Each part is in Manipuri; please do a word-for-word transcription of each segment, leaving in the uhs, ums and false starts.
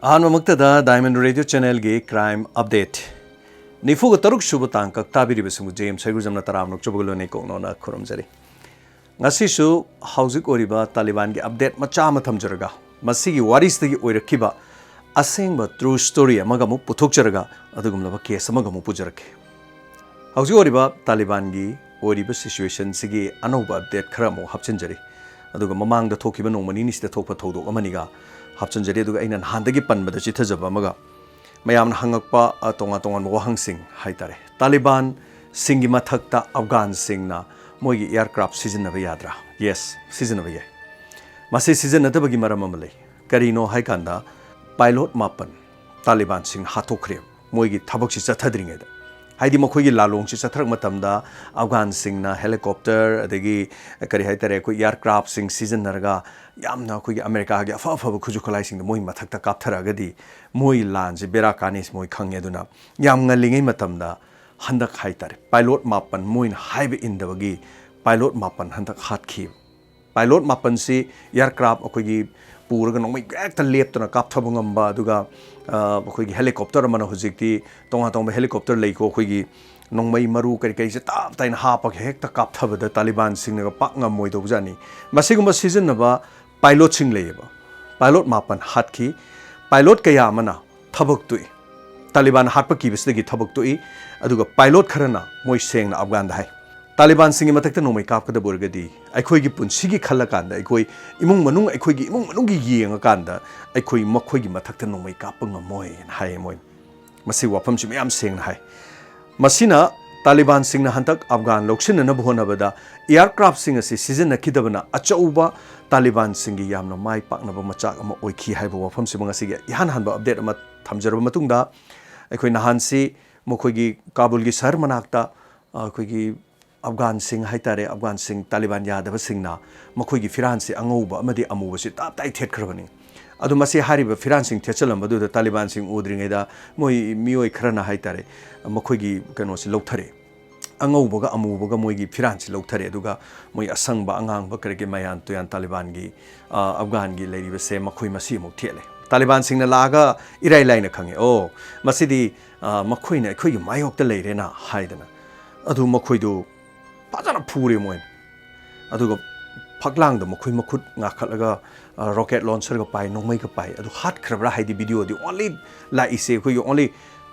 ꯑꯍꯥꯟꯕꯃꯛꯇꯗ Diamond Radio Channelꯒꯤ Crime Update ꯅꯤꯐꯨꯒ ꯇꯔꯨꯛ ꯁꯨꯕ ꯇꯥꯡꯀꯛ ꯇꯥꯕꯤꯔꯤꯕꯁꯤꯡꯕꯨ ꯖꯦꯝꯁ ꯍꯩꯒ꯭ꯔꯨꯖꯝꯅ ꯇꯔꯥꯝꯅ ꯑꯣꯛꯆꯕꯒ ꯂꯣꯏꯅ ꯀꯣꯛꯅꯣꯅ ꯈꯨꯔꯨꯝꯖꯔꯤ꯫ ꯉꯁꯤꯁꯨ ꯍꯧꯖꯤꯛ ꯑꯣꯏꯔꯤꯕ ꯇꯥꯂꯤꯕꯥꯟꯒꯤ update ꯃꯆꯥ ꯑꯃ ꯊꯝꯖꯔꯒ, ꯃꯁꯤꯒꯤ ꯋꯥꯔꯤꯁꯤꯗꯒꯤ ꯑꯣꯏꯔꯛꯈꯤꯕ ꯑꯁꯦꯡꯕ true story ꯑꯃꯒ ꯑꯃꯨꯛ ꯄꯨꯊꯣꯛꯆꯔꯒ, ꯑꯗꯨꯒꯨꯝꯂꯕ case ꯑꯃꯒ ꯑꯃꯨꯛ ꯄꯨꯖꯔꯛꯀꯦ꯫ ꯍꯧꯖꯤꯛ ꯑꯣꯏꯔꯤꯕ ꯇꯥꯂꯤꯕꯥꯟꯒꯤ ꯑꯣꯏꯔꯤꯕ situationꯁꯤꯒꯤ ꯑꯅꯧꯕ update ꯈꯔ ꯑꯃꯨꯛ ꯍꯥꯞꯆꯤꯟꯖꯔꯤ꯫ ꯑꯗꯨꯒ ꯃꯃꯥꯡꯗ ꯊꯣꯛꯈꯤꯕ ꯅꯣꯡꯃ ꯅꯤꯅꯤꯁꯤꯗ ꯊꯣꯛꯄ ꯊꯧꯗꯣꯛ ꯑꯃꯅꯤꯒ ꯍꯥꯞꯆꯤꯟꯖꯔꯤ꯫ ꯑꯗꯨꯒ ꯑꯩꯅ ꯅꯍꯥꯟꯗꯒꯤ ꯄꯟꯕꯗ ꯆꯤꯊꯖꯕ ꯑꯃꯒ, ꯃꯌꯥꯝꯅ ꯍꯪꯉꯛꯄ, ꯑ, ꯇꯣꯉꯥꯟ ꯇꯣꯉꯥꯟꯕ ꯋꯥꯍꯪꯁꯤꯡ ꯍꯥꯏꯇꯥꯔꯦ꯫ ꯇꯥꯂꯤꯕꯥꯟꯁꯤꯡꯒꯤ ꯃꯊꯛꯇ ꯑꯐꯒꯥꯟꯁꯤꯡꯅ ꯃꯣꯏꯒꯤ aircraft ꯁꯤꯖꯤꯟꯅꯕ ꯌꯥꯗ꯭ꯔꯥ? Yes, ꯁꯤꯖꯤꯟꯅꯕ ꯌꯥꯏ꯫ ꯃꯁꯤ ꯁꯤꯖꯤꯟꯅꯗꯕꯒꯤ ꯃꯔꯝ ꯑꯃ ꯂꯩ꯫ ꯀꯔꯤꯅꯣ ꯍꯥꯏꯀꯥꯟꯗ, pilot ꯃꯥꯄꯟ ꯇꯥꯂꯤꯕꯥꯟꯁꯤꯡꯅ ꯍꯥꯠꯇꯣꯛꯈ꯭ꯔꯦ, ꯃꯣꯏꯒꯤ ꯊꯕꯛꯁꯤ ꯆꯠꯊꯗ꯭ꯔꯤꯉꯩꯗ꯫ ꯍꯥꯏꯗꯤ, ꯃꯈꯣꯏꯒꯤ ꯂꯥꯂꯣꯡꯁꯤ ꯆꯠꯊꯔꯛꯄ ꯃꯇꯝꯗ ꯑꯐꯒꯥꯟꯁꯤꯡꯅ helicopter, ꯑꯗꯒꯤ, ꯀꯔꯤ ꯍꯥꯏꯇꯥꯔꯦ, ꯑꯩꯈꯣꯏ aircraftꯁꯤꯡ ꯁꯤꯖꯤꯟꯅꯔꯒ, ꯌꯥꯝꯅ ꯑꯩꯈꯣꯏꯒꯤ ꯑꯃꯦꯔꯤꯀꯥꯒꯤ ꯑꯐ ꯑꯐꯕ ꯈꯨꯠꯁꯨ ꯈꯨꯠꯂꯥꯏꯁꯤꯡꯗꯣ ꯃꯣꯏ ꯃꯊꯛꯇ ꯀꯥꯞꯊꯔꯛꯑꯒꯗꯤ, ꯃꯣꯏ ꯂꯥꯟꯁꯦ ꯕꯦꯔꯥ ꯀꯥꯅꯤꯁꯦ ꯃꯣꯏ ꯈꯪꯉꯦ꯫ ꯑꯗꯨꯅ ꯌꯥꯝ ꯉꯜꯂꯤꯉꯩ ꯃꯇꯝꯗ, ꯍꯟꯗꯛ ꯍꯥꯏꯇꯥꯔꯦ, pilot ꯃꯥꯄꯟ, ꯃꯣꯏꯅ ꯍꯥꯏꯕ ꯏꯟꯗꯕꯒꯤ pilot ꯃꯥꯄꯟ ꯍꯟꯗꯛ ꯍꯥꯠꯈꯤ꯫ Pilot ꯃꯥꯄꯟꯁꯤ aircraft ꯑꯩꯈꯣꯏꯒꯤ ꯄꯨꯔꯒ ꯅꯣꯡꯃꯩ ꯍꯦꯛꯇ ꯂꯦꯞꯇꯅ ꯀꯥꯞꯊꯕ ꯉꯝꯕ, ꯑꯗꯨꯒ, ꯑ, ꯑꯩꯈꯣꯏꯒꯤ helicopter ꯑꯃꯅ, ꯍꯧꯖꯤꯛꯇꯤ ꯇꯣꯉꯥꯟ ꯇꯣꯉꯥꯟꯕ helicopter ꯂꯩꯀꯣ, ꯑꯩꯈꯣꯏꯒꯤ ꯅꯣꯡꯃꯩ ꯃꯔꯨ ꯀꯔꯤ ꯀꯔꯤꯁꯦ ꯇꯞ ꯇꯥꯏꯅ ꯍꯥꯞꯄꯒ ꯍꯦꯛꯇ ꯀꯥꯞꯊꯕꯗ ꯇꯥꯂꯤꯕꯥꯟꯁꯤꯡꯅꯒ ꯄꯥꯛ ꯉꯝꯃꯣꯏꯗꯧꯕꯖꯥꯠꯅꯤ꯫ ꯃꯁꯤꯒꯨꯝꯕ ꯁꯤꯖꯤꯟꯅꯕ pilotꯁꯤꯡ ꯂꯩꯌꯦꯕ꯫ Pilot ꯃꯥꯄꯟ ꯍꯥꯠꯈꯤ꯫ Pilot ꯀꯌꯥ ꯑꯃꯅ ꯊꯕꯛ ꯇꯣꯛꯏ꯫ ꯇꯥꯂꯤꯕꯥꯟ ꯍꯥꯠꯄ ꯀꯤꯕꯁꯤꯗꯒꯤ ꯊꯕꯛ ꯇꯣꯛꯏ꯫ ꯑꯗꯨꯒ pilot ꯈꯔꯅ ꯃꯣꯏ ꯁꯦꯡꯅ ꯑꯐꯒꯥꯟꯗ ꯍꯥꯏ, "ꯇꯥꯂꯤꯕꯥꯟꯁꯤꯡꯒꯤ ꯃꯊꯛꯇ ꯅꯣꯡꯃꯩ ꯀꯥꯞꯀꯗꯕ ꯑꯣꯏꯔꯒꯗꯤ ꯑꯩꯈꯣꯏꯒꯤ ꯄꯨꯟꯁꯤꯒꯤ ꯈꯜꯂꯀꯥꯟꯗ, ꯑꯩꯈꯣꯏ ꯏꯃꯨꯡ ꯃꯅꯨꯡ, ꯑꯩꯈꯣꯏꯒꯤ ꯏꯃꯨꯡ ꯃꯅꯨꯡꯒꯤ ꯌꯦꯡꯉꯀꯥꯟꯗ ꯑꯩꯈꯣꯏ ꯃꯈꯣꯏꯒꯤ ꯃꯊꯛꯇ ꯅꯣꯡꯃꯩ ꯀꯥꯞꯄ ꯉꯝꯃꯣꯏ" ꯍꯥꯏꯅ ꯍꯥꯏꯌꯦ ꯃꯣꯏꯅ꯫ ꯃꯁꯤ ꯋꯥꯐꯝꯁꯤ ꯃꯌꯥꯝ ꯁꯦꯡꯅ ꯍꯥꯏ꯫ ꯃꯁꯤꯅ ꯇꯥꯂꯤꯕꯥꯟꯁꯤꯡꯅ ꯍꯟꯗꯛ ꯑꯐꯒꯥꯟ ꯂꯧꯁꯤꯟꯅꯅꯕ ꯍꯣꯠꯅꯕꯗ aircraftꯁꯤꯡ ꯑꯁꯤ ꯁꯤꯖꯤꯟꯅꯈꯤꯗꯕꯅ ꯑꯆꯧꯕ ꯇꯥꯂꯤꯕꯥꯟꯁꯤꯡꯒꯤ ꯌꯥꯝꯅ ꯃꯥꯏ ꯄꯥꯛꯅꯕ ꯃꯆꯥꯛ ꯑꯃ ꯑꯣꯏꯈꯤ ꯍꯥꯏꯕ ꯋꯥꯐꯝꯁꯤꯃ ꯉꯁꯤꯒꯤ ꯏꯍꯥꯟ ꯍꯥꯟꯕ update ꯑꯃ ꯊꯝꯖꯔꯕ ꯃꯇꯨꯡꯗ, ꯑꯩꯈꯣꯏ ꯅꯍꯥꯟꯁꯤ ꯃꯈꯣꯏꯒꯤ ꯀꯥꯕꯨꯜꯒꯤ ꯁꯍꯔ ꯃꯅꯥꯛꯇ, ꯑ, ꯑꯩꯈꯣꯏꯒꯤ ꯑꯐꯒꯥꯟꯁꯤꯡ ꯍꯥꯏꯇꯥꯔꯦ, ꯑꯐꯒꯥꯟꯁꯤꯡ, ꯇꯥꯂꯤꯕꯥꯟ ꯌꯥꯗꯕꯁꯤꯡꯅ ꯃꯈꯣꯏꯒꯤ ꯐꯤꯔꯥꯟꯁꯤ ꯑꯉꯧꯕ ꯑꯃꯗꯤ ꯑꯃꯨꯕꯁꯤ ꯇꯞ ꯇꯥꯏ ꯊꯦꯠꯈ꯭ꯔꯕꯅꯤ꯫ ꯑꯗꯨ ꯃꯁꯤ ꯍꯥꯏꯔꯤꯕ ꯐꯤꯔꯥꯟꯁꯤꯡ ꯊꯦꯠꯆꯜꯂꯝꯕꯗꯨꯗ ꯇꯥꯂꯤꯕꯥꯟꯁꯤꯡ ꯎꯗ꯭ꯔꯤꯉꯩꯗ ꯃꯣꯏ ꯃꯤꯑꯣꯏ ꯈꯔꯅ ꯍꯥꯏꯇꯥꯔꯦ, ꯃꯈꯣꯏꯒꯤ ꯀꯩꯅꯣꯁꯤ ꯂꯧꯊꯔꯦ꯫ ꯑꯉꯧꯕꯒ ꯑꯃꯨꯕꯒ ꯃꯣꯏꯒꯤ ꯐꯤꯔꯥꯟꯁꯤ ꯂꯧꯊꯔꯦ꯫ ꯑꯗꯨꯒ ꯃꯣꯏ ꯑꯁꯪꯕ, ꯑꯉꯥꯡꯕ, ꯀꯔꯤ ꯀꯔꯤ ꯃꯌꯥꯟ ꯇꯨꯌꯥꯟ ꯇꯥꯂꯤꯕꯥꯟꯒꯤ, ꯑ, ꯑꯐꯒꯥꯟꯒꯤ ꯂꯩꯔꯤꯕꯁꯦ ꯃꯈꯣꯏ ꯃꯁꯤ ꯑꯃꯨꯛ ꯊꯦꯠꯂꯦ꯫ ꯇꯥꯂꯤꯕꯥꯟꯁꯤꯡꯅ ꯂꯥꯛꯑꯒ ꯏꯔꯥꯏ ꯂꯥꯏꯅ ꯈꯪꯉꯦ, "ꯑꯣ, ꯃꯁꯤꯗꯤ, ꯑ, ꯃꯈꯣꯏꯅ ꯑꯩꯈꯣꯏꯒꯤ ꯃꯥꯌꯣꯛꯇ ꯂꯩꯔꯦꯅ" ꯍꯥꯏꯗꯅ꯫ ꯑꯗꯨ ꯃꯈꯣꯏꯗꯨ ꯐꯖꯅ ꯐꯨꯔꯦ ꯃꯣꯏꯅ꯫ ꯑꯗꯨꯒ ꯐꯛꯂꯥꯡꯗ ꯃꯈꯣꯏ ꯃꯈꯨꯠ ꯉꯥꯈꯠꯂꯒ, ꯑ, rocket launcher ꯒ ꯄꯥꯏ, ꯅꯣꯡꯃꯩꯒ ꯄꯥꯏ꯫ ꯑꯗꯨ ꯍꯥꯠꯈ꯭ꯔꯕ꯭ꯔꯥ ꯍꯥꯏꯗꯤ video ꯗꯤ only ꯂꯥꯛꯏꯁꯦ ꯑꯩꯈꯣꯏꯒꯤ only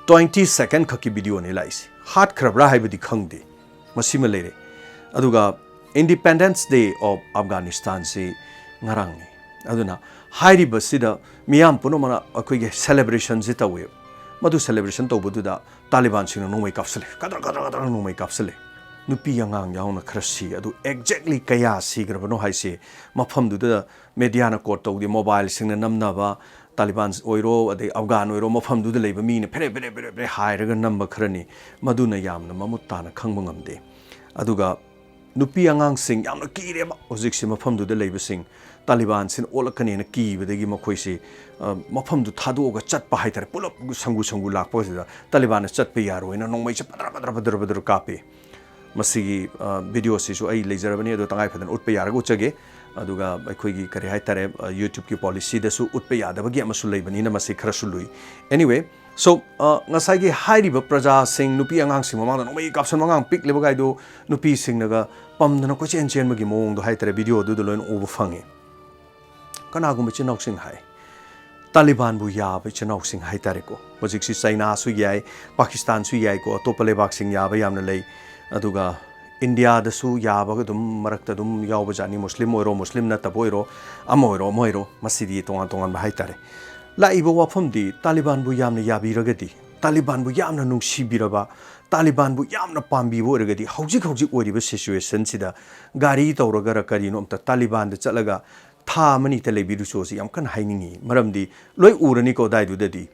twenty second ꯈꯛꯀꯤ video ꯅꯤ ꯂꯥꯛꯏꯁꯦ꯫ ꯍꯥꯠꯈ꯭ꯔꯕ꯭ꯔꯥ ꯍꯥꯏꯕꯗꯤ ꯈꯪꯗꯦ꯫ ꯃꯁꯤꯃ ꯂꯩꯔꯦ꯫ ꯑꯗꯨꯒ Independence Day of Afghanistan ꯁꯤ ꯉꯔꯥꯡꯅꯤ꯫ ꯑꯗꯨꯅ ꯍꯥꯏꯔꯤꯕꯁꯤꯗ ꯃꯤꯌꯥꯝ ꯄꯨꯝꯅꯃꯛꯅ ꯑꯩꯈꯣꯏꯒꯤ celebration ꯁꯤ ꯇꯧꯋꯦꯕ꯫ ꯃꯗꯨ celebration ꯇꯧꯕꯗꯨꯗ ꯇꯥꯂꯤꯕꯥꯟꯁꯤꯡꯅ ꯅꯣꯡꯃꯩ ꯀꯥꯞꯁꯤꯜꯂꯦ, ꯀꯗ꯭ꯔ ꯀꯗ꯭ꯔ ꯀꯗ꯭ꯔ ꯅꯣꯡꯃꯩ ꯀꯥꯞꯁꯤꯜꯂꯦ꯫ ꯅꯨꯄꯤ ꯑꯉꯥꯡ ꯌꯥꯎꯅ ꯈꯔ ꯁꯤ꯫ ꯑꯗꯨ exactly ꯀꯌꯥ ꯁꯤꯈ꯭ꯔꯕꯅꯣ ꯍꯥꯏꯁꯦ ꯃꯐꯝꯗꯨꯗ media ꯅ quote ꯇꯧꯗꯦ, mobile ꯁꯤꯡꯅ ꯅꯝꯅꯕ, ꯇꯥꯂꯤꯕꯥꯟ ꯑꯣꯏꯔꯣ, ꯑꯗꯩ ꯑꯐꯒꯥꯟ ꯑꯣꯏꯔꯣ, ꯃꯐꯝꯗꯨꯗ ꯂꯩꯕ ꯃꯤꯅ ꯐꯦꯔꯦ ꯐꯦꯔꯦ ꯐꯦꯔꯦ ꯐꯦꯔꯦ ꯍꯥꯏꯔꯒ ꯅꯝꯕ ꯈꯔꯅꯤ꯫ ꯃꯗꯨꯅ ꯌꯥꯝꯅ ꯃꯃꯨꯠ ꯇꯥꯅ ꯈꯪꯕ ꯉꯝꯗꯦ꯫ ꯑꯗꯨꯒ ꯅꯨꯄꯤ ꯑꯉꯥꯡꯁꯤꯡ ꯌꯥꯝꯅ ꯀꯤꯔꯦꯕ ꯍꯧꯖꯤꯛꯁꯦ, ꯃꯐꯝꯗꯨꯗ ꯂꯩꯕꯁꯤꯡ ꯇꯥꯂꯤꯕꯥꯟꯁꯤꯅ ꯑꯣꯠꯂꯛꯀꯅꯦꯅ ꯀꯤꯕꯗꯒꯤ ꯃꯈꯣꯏꯁꯤ, ꯑ, ꯃꯐꯝꯗꯨ ꯊꯥꯗꯣꯛꯑꯒ ꯆꯠꯄ ꯍꯥꯏꯇꯥꯔꯦ꯫ ꯄꯨꯂꯞ ꯁꯪꯒꯨ ꯁꯪꯒꯨ ꯂꯥꯛꯄꯁꯤꯗ ꯇꯥꯂꯤꯕꯥꯟꯅ ꯆꯠꯄ ꯌꯥꯔꯣꯏꯅ ꯅꯣꯡꯃꯩꯁꯦ ꯄꯗ꯭ꯔ ꯄꯗ꯭ꯔ ꯄꯗ꯭ꯔ ꯄꯗ꯭ꯔ ꯀꯥꯞꯄꯤ꯫ ꯃꯁꯤꯒꯤ, ꯑ, video ꯁꯤꯁꯨ ꯑꯩ ꯂꯩꯖꯔꯕꯅꯤ, ꯑꯗꯣ ꯇꯉꯥꯏ ꯐꯗꯅ ꯎꯠꯄ ꯌꯥꯔꯒ ꯎꯠꯆꯒꯦ꯫ ꯑꯗꯨꯒ ꯑꯩꯈꯣꯏꯒꯤ ꯀꯔꯤ ꯍꯥꯏꯇꯥꯔꯦ, ꯑ, YouTube ꯀꯤ policy ꯗꯁꯨ ꯎꯠꯄ ꯌꯥꯗꯕꯒꯤ ꯑꯃꯁꯨ ꯂꯩꯕꯅꯤꯅ ꯃꯁꯤ ꯈꯔꯁꯨ ꯂꯨꯏ꯫ Anyway, so, ꯑ, ꯉꯁꯥꯏꯒꯤ ꯍꯥꯏꯔꯤꯕ ꯄ꯭ꯔꯖꯥꯁꯤꯡ, ꯅꯨꯄꯤ ꯑꯉꯥꯡꯁꯤꯡ ꯃꯃꯥꯡꯗ ꯅꯣꯡꯃꯩ ꯀꯥꯞꯁꯟꯕ, ꯑꯉꯥꯡ ꯄꯤꯛꯂꯤꯕ ꯒꯥꯏꯗꯨ ꯅꯨꯄꯤꯁꯤꯡꯅꯒ ꯄꯝꯗꯅ ꯀꯣꯏꯆꯦꯟ ꯆꯦꯟꯕꯒꯤ ꯃꯑꯣꯡꯗꯣ ꯍꯥꯏꯇꯥꯔꯦ, video ꯗꯨꯗ ꯂꯣꯏꯅ ꯎꯕ ꯐꯪꯉꯤ꯫ ꯀꯅꯥꯒꯨꯝꯕ ꯏꯆꯤꯟ ꯏꯅꯥꯎꯁꯤꯡ ꯍꯥꯏ, ꯇꯥꯂꯤꯕꯥꯟꯕꯨ ꯌꯥꯕ ꯏꯆꯤꯟ ꯏꯅꯥꯎꯁꯤꯡ ꯍꯥꯏꯇꯥꯔꯦꯀꯣ, ꯍꯧꯖꯤꯛꯁꯤ ꯆꯥꯏꯅꯥꯁꯨ ꯌꯥꯏ, ꯄꯥꯀꯤꯁꯇꯥꯟꯁꯨ ꯌꯥꯏꯀꯣ, ꯑꯇꯣꯞꯄ ꯂꯩꯕꯥꯛꯁꯤꯡ ꯌꯥꯕ ꯌꯥꯝꯅ ꯂꯩ꯫ ꯑꯗꯨꯒ ꯏꯟꯗꯤꯌꯥꯗꯁꯨ ꯌꯥꯕꯒ ꯑꯗꯨꯝ ꯃꯔꯛꯇ ꯑꯗꯨꯝ ꯌꯥꯎꯕ ꯖꯥꯠꯅꯤ, ꯃꯨꯁꯂꯤꯝ ꯑꯣꯏꯔꯣ, ꯃꯨꯁꯂꯤꯝ ꯅꯠꯇꯕ ꯑꯣꯏꯔꯣ, ꯑꯃ ꯑꯣꯏꯔꯣ, ꯑꯃ ꯑꯣꯏꯔꯣ, ꯃꯁꯤꯗꯤ ꯇꯣꯉꯥꯟ ꯇꯣꯉꯥꯟꯕ ꯍꯥꯏꯇꯥꯔꯦ꯫ ꯂꯥꯛꯏꯕ ꯋꯥꯐꯝꯗꯤ ꯇꯥꯂꯤꯕꯥꯟꯕꯨ ꯌꯥꯝꯅ ꯌꯥꯕꯤꯔꯒꯗꯤ, ꯇꯥꯂꯤꯕꯥꯟꯕꯨ ꯌꯥꯝꯅ ꯅꯨꯡꯁꯤꯕꯤꯔꯕ, ꯇꯥꯂꯤꯕꯥꯟꯕꯨ ꯌꯥꯝꯅ ꯄꯥꯝꯕꯤꯕ ꯑꯣꯏꯔꯒꯗꯤ ꯍꯧꯖꯤꯛ ꯍꯧꯖꯤꯛ ꯑꯣꯏꯔꯤꯕ situation ꯁꯤꯗ ꯒꯥꯔꯤ ꯇꯧꯔꯒꯔ ꯀꯔꯤꯅꯣ ꯑꯝꯇ ꯇꯥꯂꯤꯕꯥꯟꯗ ꯆꯠꯂꯒ ꯊꯥ ꯑꯃꯅꯤꯇ ꯂꯩꯕꯤꯔꯨꯆꯣ ꯁꯤ ꯌꯥꯝ ꯀꯟꯅ ꯍꯥꯏꯅꯤꯡꯉꯤ꯫ ꯃꯔꯝꯗꯤ ꯂꯣꯏ ꯎꯔꯅꯤꯀꯣ ꯑꯗꯥꯏꯗꯨꯗꯗꯤ꯫